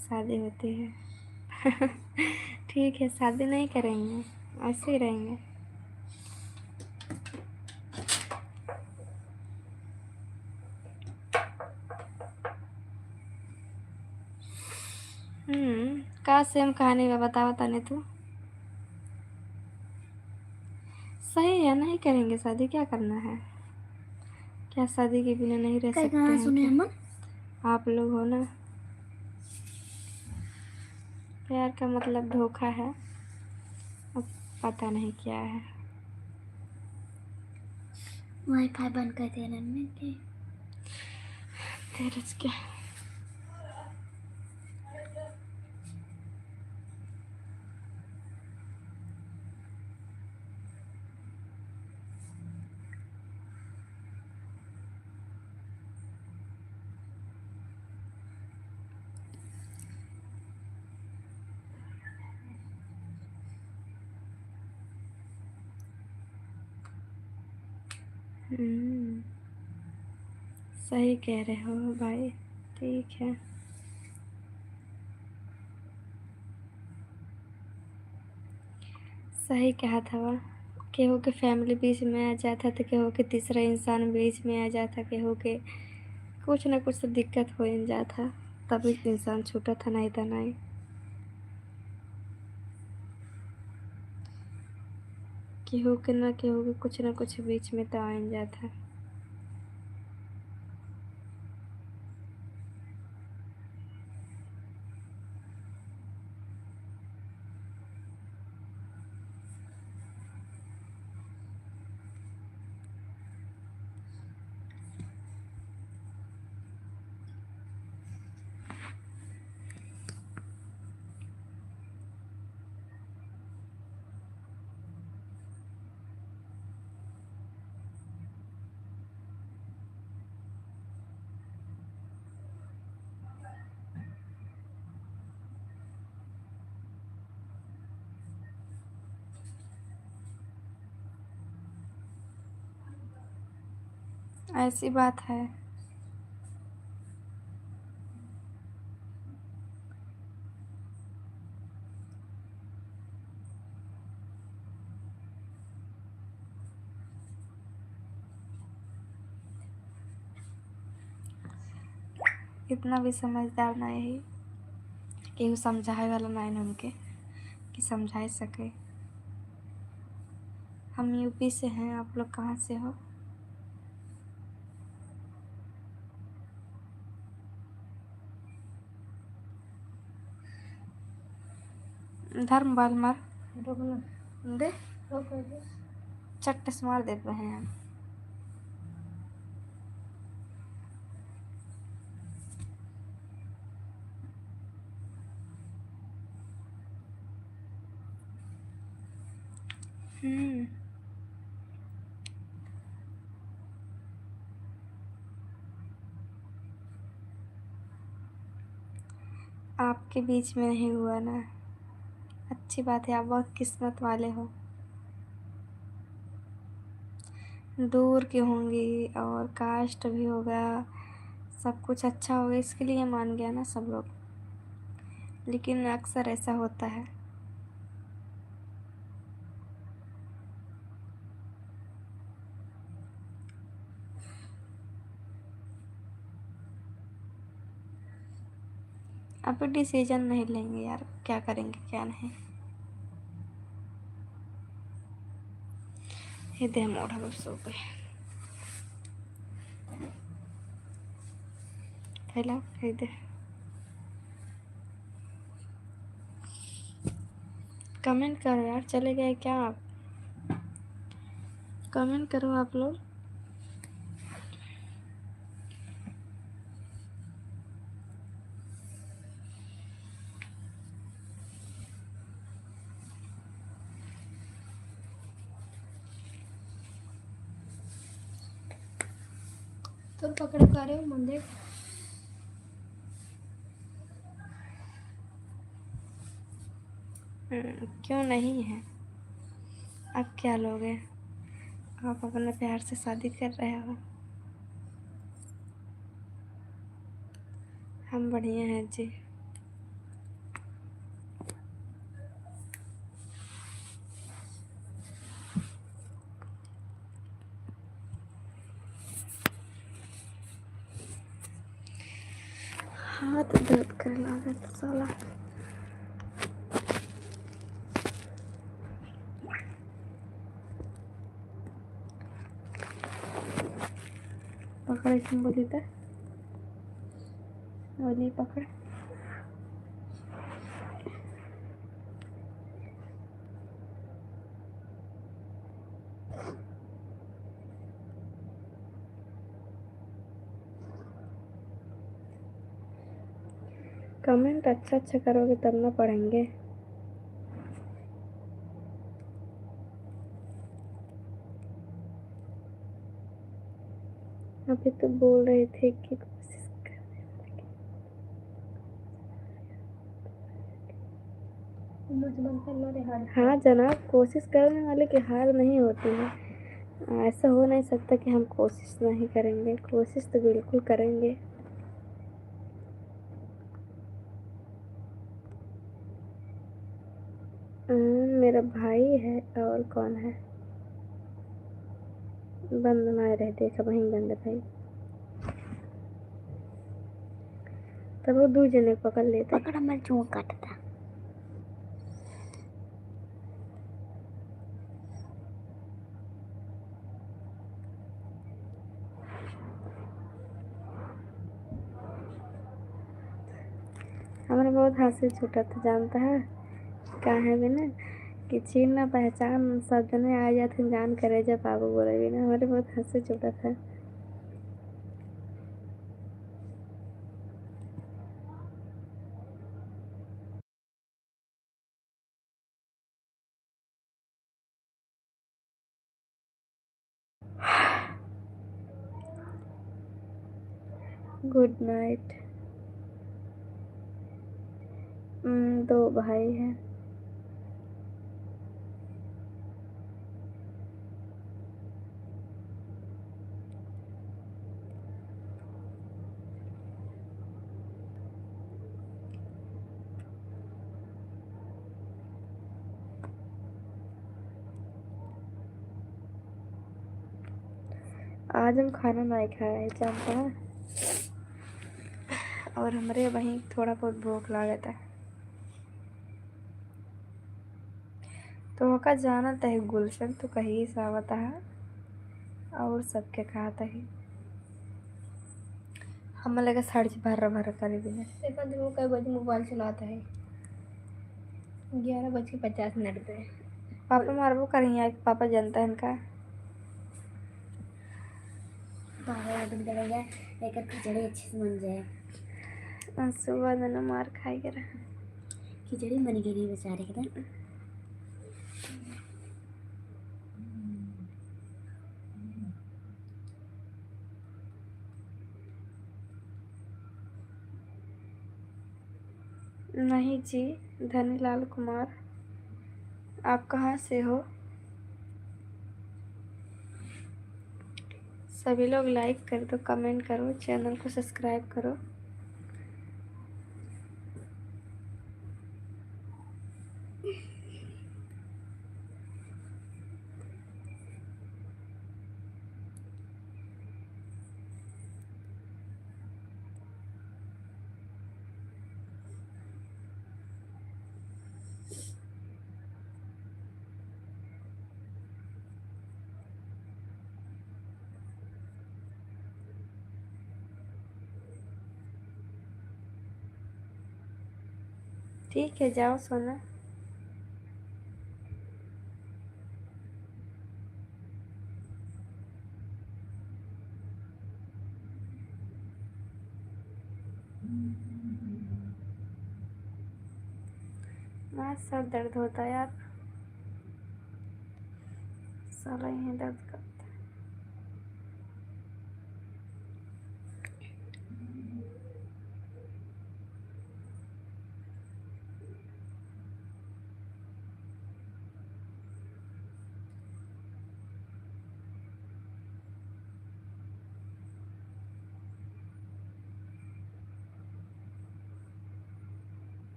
शादी होती है। ठीक है, शादी नहीं करेंगे, ऐसे ही रहेंगे। हम्म, का same कहानी बा, बतावा तनी तू। सही है, नहीं करेंगे शादी, क्या करना है? क्या शादी के बिना नहीं रह सकते हैं क्या? आप लोग हो ना, प्यार का मतलब धोखा है, अब पता नहीं क्या है। Wi-Fi बंद कर देना इनमें के। तेरे क्या? हम्म, सही कह रहे हो भाई, ठीक है। सही कहत हवा, केहू के family बीच में आ जात है तो केहू के तीसरा इंसान बीच में आ जात है, केहू के कुछ ना कुछ तो दिक्कत हो ही जात है, तभी इंसान छूटत है, नहीं तो नहीं। केहू के ना केहू के कुछ ना कुछ बीच में तो आइन जात है। ऐसी बात है। इतना भी समझदार नहीं है, केहू समझाए वाला नहीं हमके कि समझाए सके। हम यूपी से हैं, आप लोग कहाँ से हो? धर्म बाल मार। दे। चट्ट से मार देते हैं हम। हम्म। आपके बीच में नहीं हुआ ना, अच्छी बात है, आप बहुत किस्मत वाले हो। दूर की होंगी और कास्ट भी होगा, सब कुछ अच्छा होगा, इसके लिए मान गया ना सब लोग। लेकिन अक्सर ऐसा होता है। अभी डिसीजन नहीं लेंगे यार, क्या करेंगे क्या नहीं। ये दे मोड़ा बस हो गए। फैला, ये दे। कमेंट करो यार, चले गए क्या आप? कमेंट करो आप लोग। तो पकड़ पा रहे हो मंदिर? हम्म, क्यों नहीं है? आप क्या लोगे? आप अपना प्यार से शादी कर रहे हो। हम बढ़िया हैं जी। हाथ दर्द करे लागत साला। पकड़, तुम बोली तो बोली पकड़। कमेंट अच्छा अच्छा करोगे तब ना पढ़ेंगे। अभी तो बोल रहे थे कि कोशिश करने वाले की हाँ जनाब, कोशिश करने वाले की हार नहीं होती है। ऐसा हो नहीं सकता कि हम कोशिश नहीं करेंगे, कोशिश तो बिल्कुल करेंगे। हम्म, मेरा भाई है और कौन है? बंद ना रह दे, सब वहीं बंद है भाई। तब वो दू जने पकड़ लेते। पकड़, मैं चूं काटता। हमरे बहुत हँसी छूटत है, जानता है का है बिना कि चीन ना पहचान सब जने आ जात है, जान करेजा बाबू बोले बिना, हमरे बहुत हँसी छूटत है। गुड नाइट। हम्म, दो भाई हैं। आज हम खाना नाहीं खाए हैं, जानता है? और हमरे वहीं थोड़ा बहुत भूख लागत है। तो ओका जानत है गुलशन, तो कहीं से आवत है और सबके कहत है। हम लगे सड़की भर्र भर्र करे बिना। देखा, देखो, कै बजे मोबाइल चलाता है। ग्यारह बज के पचास मिनट पे। पापा मारबो करिया, पापा जानता है इनका। पापा एकदम डर गया, एक खिचड़ी अच्छे से बन जाए। आज सुबह दोनों मार खाए के रहा। खिचड़ी बन गई बेचारे के तो। नहीं जी, धनीलाल कुमार, आप कहाँ से हो? सभी लोग like कर दो, comment करो, channel को subscribe करो। ठीक है, जाओ सोना। ना, सर दर्द होता है यार, साला यहीं दर्द करता है।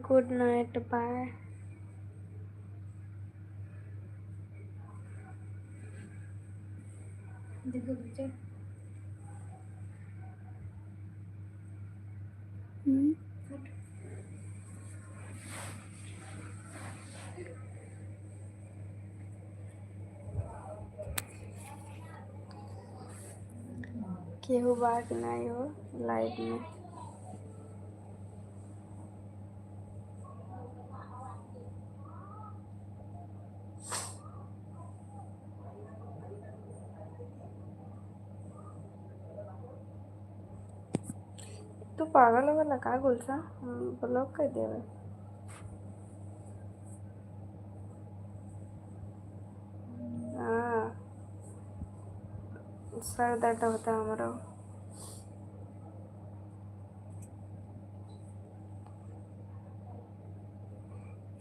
Good night, bye। देखो बच्चा। हम्म। केहू बा कि नाई हो live में? तू पागल हो गया का गुलशन? हम block कर देवे। हाँ, सर दर्द होता हमरो।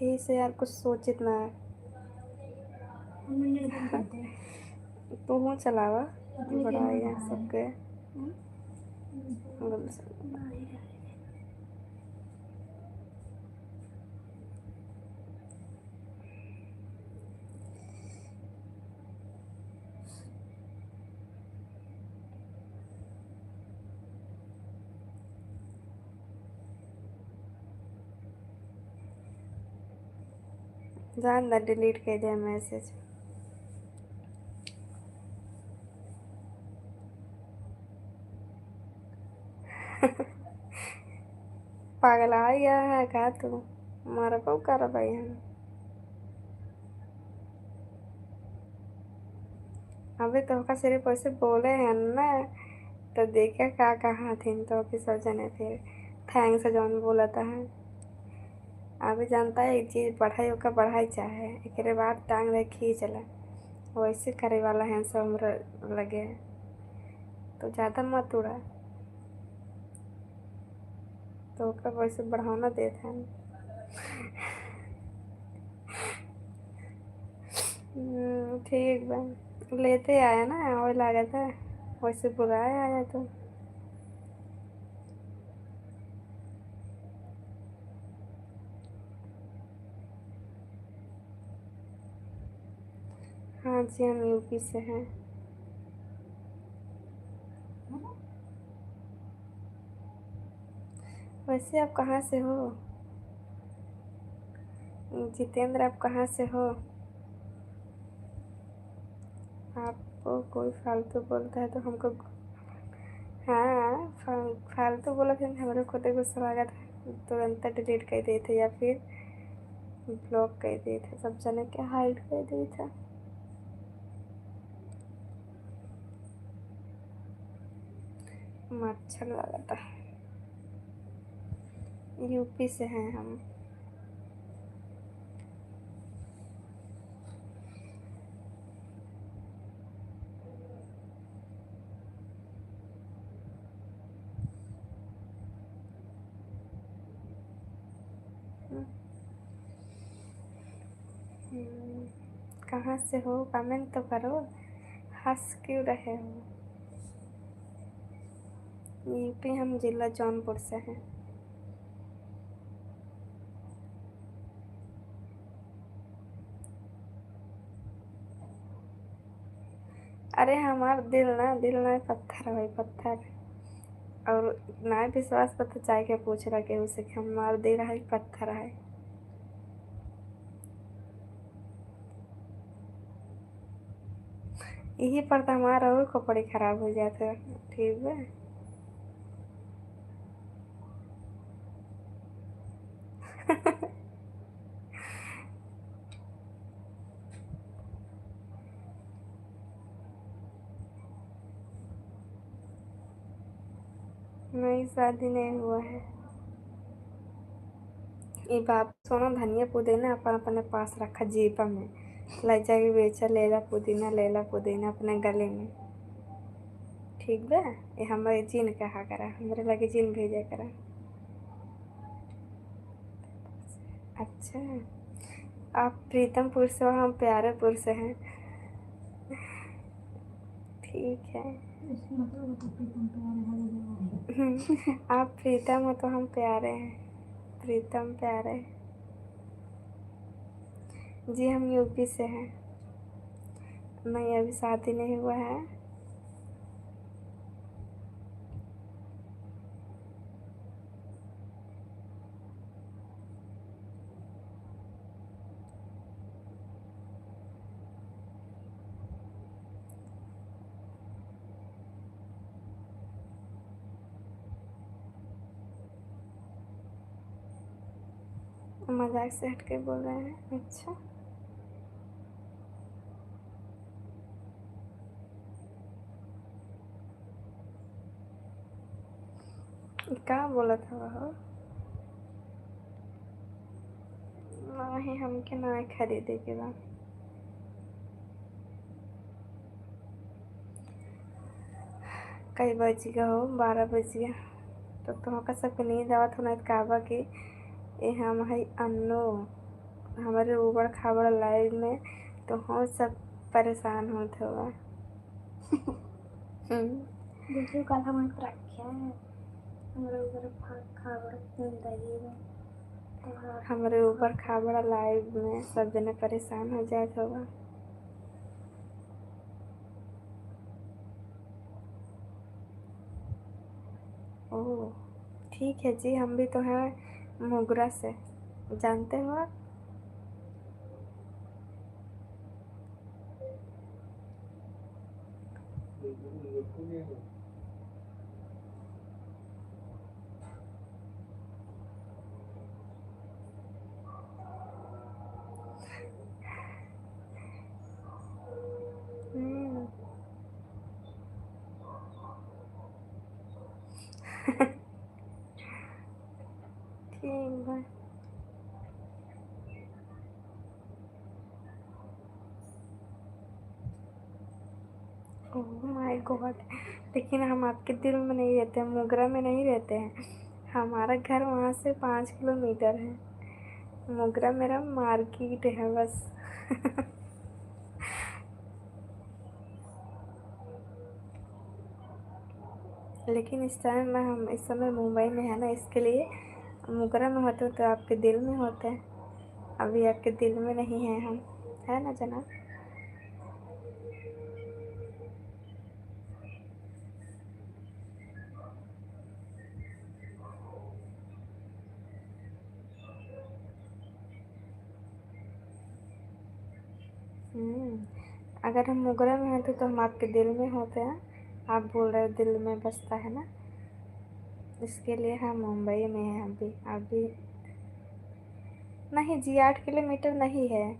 यही से यार कुछ सोचित ना है। हम निर्धन करते हैं। तू हूँ चलावा, अपने बड़ा के है अंदर सबके। हम्म। जान दा, delete कर दे message। पगला गया है का तू? मरबो करबै हम। अबे तोहका सिर्फ ऐसे बोले हैं ना, तो देखे का कहा थिन तो कि सब जने फिर thanks जौन बोलता है। अबे जानता है एक चीज बढ़ाई, ओका बढ़ाई चाहे, एकरे बाद टांग ले खींच ले। वैसे करे वाला है सब हमरा लगे, तो ज्यादा मत उड़ा। तो ओकर वैसे बढ़ावना देत हन। हम्म, ठीक बा। लेते आया ना, आवे लागत है। वैसे बुलाए आया तो। हाँ जी, हम यूपी से हैं। वैसे आप कहाँ से हो? जितेंद्र, आप कहाँ से हो? आपको कोई फालतू बोलता है तो हमको, हाँ, फा-, फालतू बोला था, हमरे खुदे गुस्सा लगा था, तुरंत डिलीट कर देते या फिर ब्लॉक कर देते, सब जने के हाइड कर देते। मच्छर लगा था। यूपी से हैं हम। हम्म, कहाँ से हो? कमेंट तो करो, हंस क्यों रहे हो? यूपी, हम जिला जौनपुर से हैं। अरे हमार दिल ना, दिल ना पत्थर है, पत्थर। और ना विश्वास पर तो जाए के पूछ रहा केहू से कि हमार दिल है पत्थर है। यही पर तो हमार और कपड़े खराब हो जाते हैं। ठीक बा। नहीं, शादी नहीं हुआ है। ई बाप, सोना, धनिया, पुदीना अपन अपने पास रखा जेबा में, ले जाके बेचा, लेला पुदीना, लेला पुदीना अपने गले में। ठीक बा, ये हमारे जिन कहा करा, हमरे लगे जिन भेजा करा। अच्छा, आप प्रीतमपुर से हो, हम प्यारेपुर से हैं। ठीक है। इसका मतलब है कि प्रीतम प्यारे वाले जगह है। हम्म, आप प्रीतम हो तो हम प्यारे हैं, प्रीतम प्यारे। जी, हम यूपी से हैं। नहीं, अभी शादी नहीं हुआ है। मजाक से हट के बोल रहे हैं। अच्छा, का बोलत हवा हो? नाही, हमके ना खरीदे के बा। कई बज गया हो? बारह बज गया। तो तुमका सबके नींद आवत हो, नहीं तो का बा कि ए हम है अन्नू, हमारे ऊबड़ खाबड़ लाइफ में तो हम सब परेशान होत हवा। हम्म। देखियो, कल हम रखे हैं, हमारे ऊबड़ खा-, खाबड़ जिंदगी में। तो हमारे ऊबड़ खाबड़ लाइफ में सब जने परेशान हो जात हवा। ओह, ठीक है जी, हम भी तो हैं मुगरा से, जानते हो आप? हम्म। ठीक बा। Oh my God, लेकिन हम आपके दिल में नहीं रहते हैं, मुगरा में नहीं रहते हैं। हमारा घर वहाँ से पाँच किलोमीटर है। मुगरा मेरा मार्केट है बस। लेकिन इस टाइम में हम, इस समय मुंबई में है ना, इसके लिए मुगरा में होते तो आपके दिल में होते। अभी आपके दिल में नहीं है हम, है ना जनाब? हम्म, अगर हम मोगरा में होते तो हम आपके दिल में होते हैं। आप बोल रहे हो दिल में बसता है ना, इसके लिए हम मुंबई में हैं अभी। अभी नहीं जी, आठ किलोमीटर नहीं है।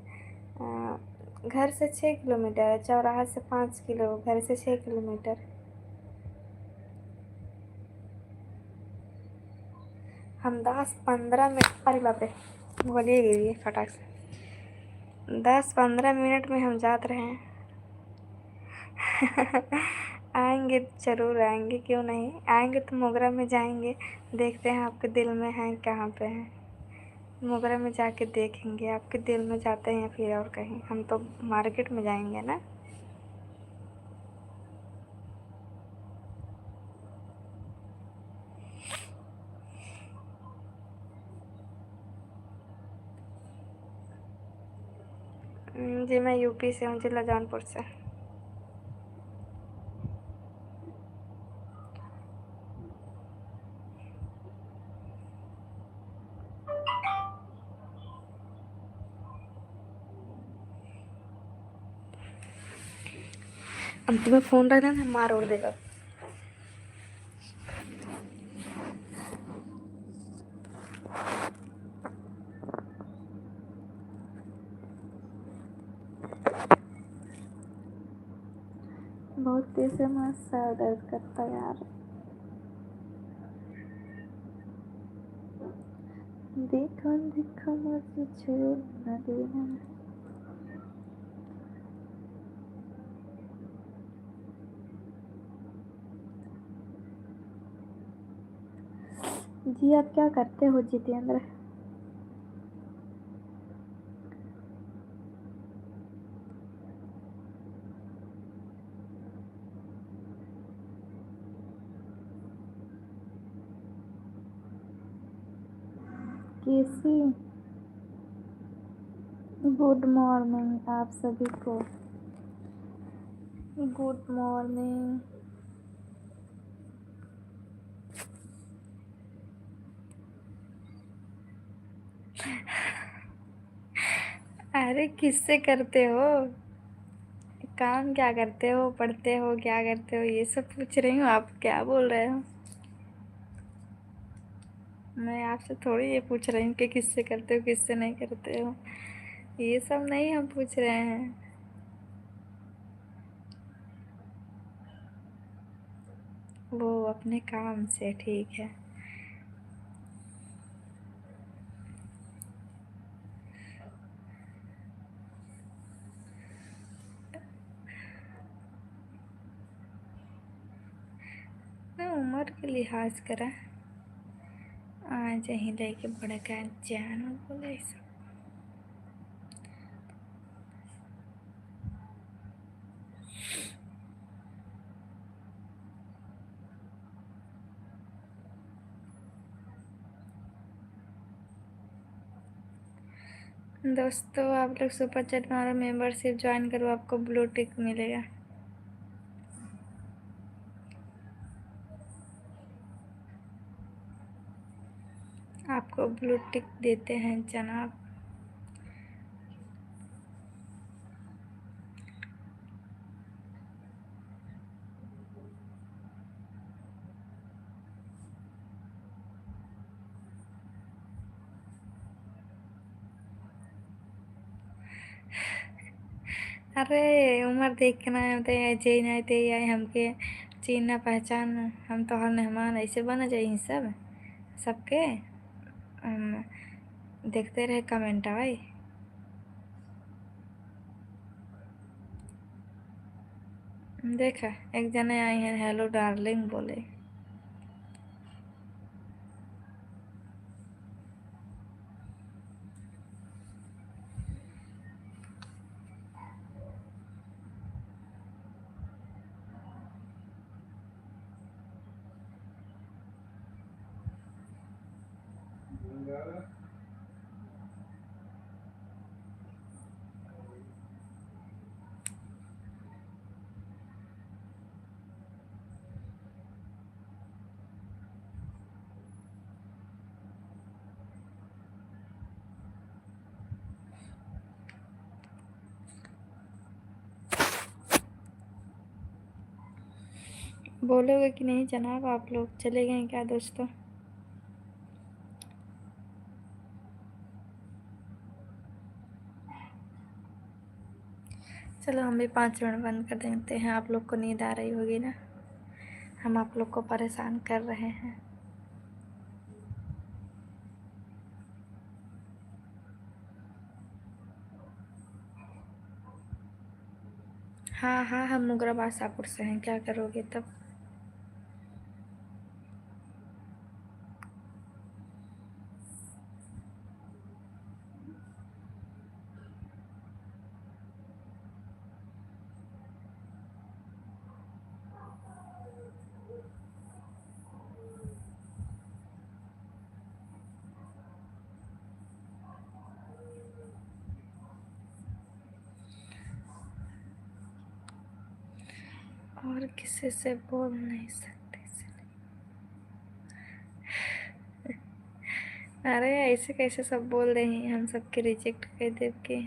अ, घर से छः किलोमीटर है, चौराहा से पाँच किलो, घर से छः किलोमीटर। हम दस पन्द्रह मिनट, अरे बाप रे, बोलिए गिरी फटाक से। दस पन्द्रह मिनट में हम जात रहे हैं। आएंगे, जरूर आएंगे, क्यों नहीं आएंगे। तो मोगरा में जाएंगे, देखते हैं आपके दिल में हैं, कहाँ पे हैं। मोगरा में जाके देखेंगे, आपके दिल में जाते हैं या फिर और कहीं। हम तो मार्केट में जाएंगे ना। हम्म, जी, मैं यूपी से हूँ, जिला जौनपुर से। अब तुम्हें फोन रख देना, मार उड़ देगा। बहुत तेज से हमारा सर दर्द करता यार। देखो, देखो, मुझे छोड़ ना देना। जी, आप क्या करते हो जितेंद्र? कैसी? गुड मॉर्निंग आप सभी को। गुड मॉर्निंग। अरे, किससे करते हो? काम क्या करते हो, पढ़ते हो, क्या करते हो, ये सब पूछ रही हूँ। आप क्या बोल रहे हो? मैं आपसे थोड़ी ये पूछ रही हूँ कि किससे करते हो, किससे नहीं करते हो। ये सब नहीं हम पूछ रहे हैं। वो अपने काम से, ठीक है। ना उम्र के लिहाज करा, आ जहीं लेके बड़का जान बोले सब। दोस्तों, आप लोग सुपर चैट मारो, मेंबरशिप ज्वाइन करो, आपको ब्लू टिक मिलेगा। आपको ब्लू टिक देते हैं जनाब। अरे, उमर देख के ना, ते जे ना ते आए हमके चीन्हा पहचान, हम तोहर मेहमान, ऐसे बन जाई सब, सबके। हम देखते रहे कमेंट आई। देखा, एक जने आई हैं, "Hello darling" बोले। बोलोगे कि नहीं जनाब, आप लोग चले गए क्या दोस्तों? चलो, हम भी पाँच मिनट बंद कर देते हैं। आप लोग को नींद आ रही होगी ना, हम आप लोग को परेशान कर रहे हैं। हाँ, हाँ, हम मुगरा बादशाहपुर से हैं, क्या करोगे तब? और किसी से बोल नहीं सकते इसलिए। अरे, ऐसे कैसे सब बोल रहे हैं, हम सबके रिजेक्ट कर देब के?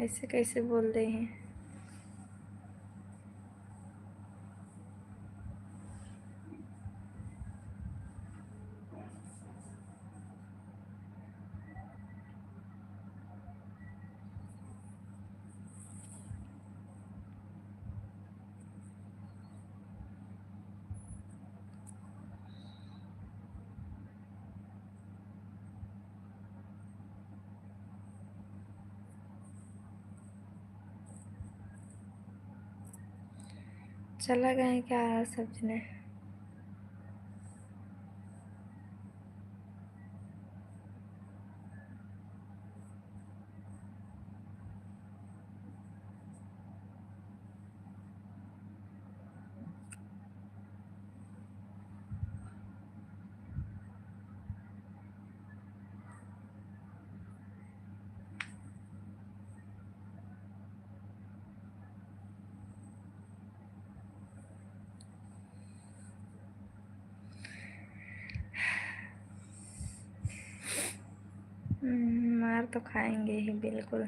ऐसे कैसे बोल रहे हैं? चला गए क्या सब जने? हम्म, मार तो खाएंगे ही बिल्कुल।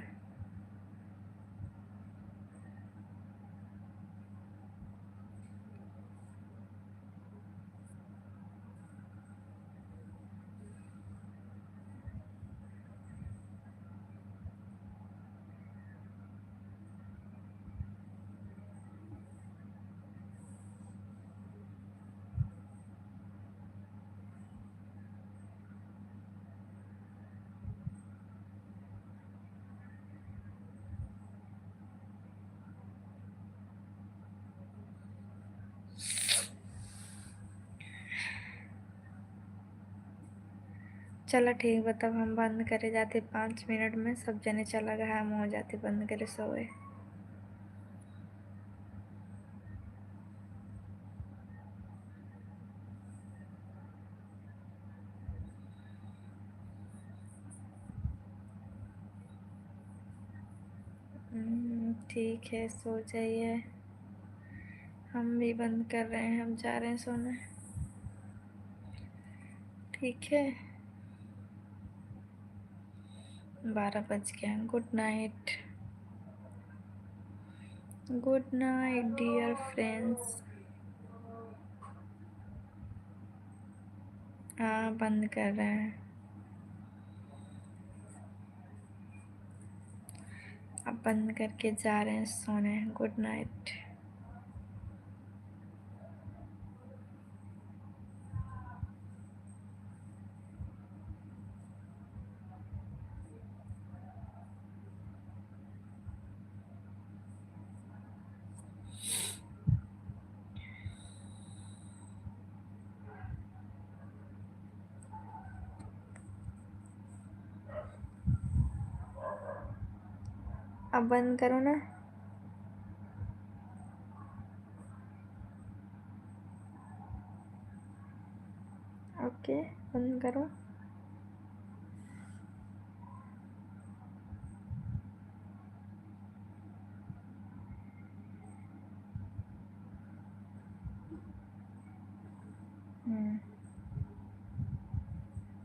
चला ठीक बा, तब हम बंद करे जाते पाँच मिनट में, सब जने चला गया, हम हो जाते बंद करे सोए। हम्म, ठीक है, सो जाइए, हम भी बंद कर रहे हैं, हम जा रहे हैं सोने। ठीक है, बारह बज गया। Good night, good night dear friends। हाँ, बंद कर रहे हैं, अब बंद करके जा रहे हैं सोने। Good night। अब बंद करो ना। OK, बंद करो।